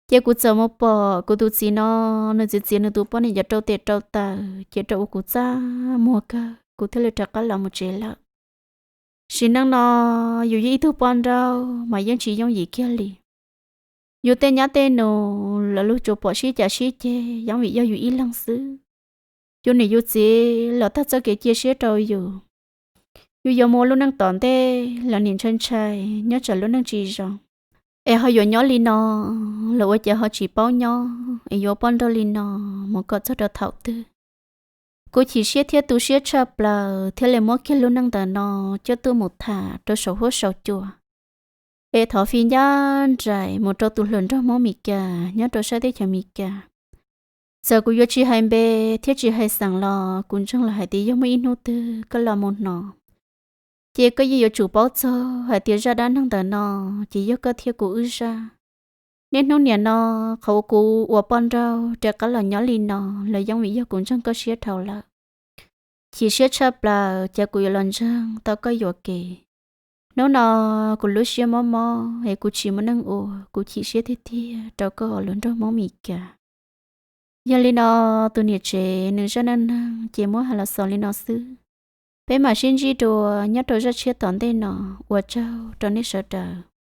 Ces kuv txawm mus pom kuv tus txiv no, nws txiav txiav nws tus poj niam cov rau tes rau taw, ces rau ua kuv txaj muag kawg, kuv thiaj li rov qab los mus tsev lawm. Sim neej no yus yog ib tug poj nrauj mas yeej tsis yooj yim kiag li. Yus tej nyab tej nus los luag tsuas pom sib cav sib ceg yeej vim yog yus ib leeg xwb. Yus niam yus txiv los tag txoj kev cia siab rau yus. Yus yuav mus ua lub neej tom ntej los nim ntshai ntshai nyob tsam lub neej tsis zoo, es ho yuav nyob li no los ua cas ho tsis paub nyob, es yuav poj nrauj li no mus kom txog rau thaum twg. Kuv chim siab thiab tu siab tshaj plaws thiaj li muab kiag lub neej ntawm no coj tuaj mus tham rau saum huab saum cua, es thov fi ncaj nraim mus rau tus hluas nraug Hmoob Mes Kas nyob rau sab teb chaws Mes Kas. Txawm kuv yuav tsis hais npe thiab tsis hais xeem los kuv ntseeg los hais tias yog muaj ib hnub twg koj los mus hnov, ces koj yeej yuav tsum paub txog hais tias zaj dab neeg ntawm no ces yog koj thiab kuv wb zaj. Niaj hnub nim no qhov uas kuv ua poj nrauj rov qab los nyob li no los yeej vim yog kuv ntseeg koj siab dhau lawm. Chim siab tshaj plaws cas kuv yuav los ntseeg tau koj yuam kev. Hnub no kuv lub siab mob mob es kuv tsis muaj neej ua, kuv chim siab tiag tiag rau koj hluas nraug Hmoob Mes Kas. Yog li no, tus niam tsev nws zaj neej neeg ces muab hais los xaus li no xwb. Peb mam sib ntsib dua nyob rau zaj tshiab tom ntej no. Ua tsaug rau nej sawv daws.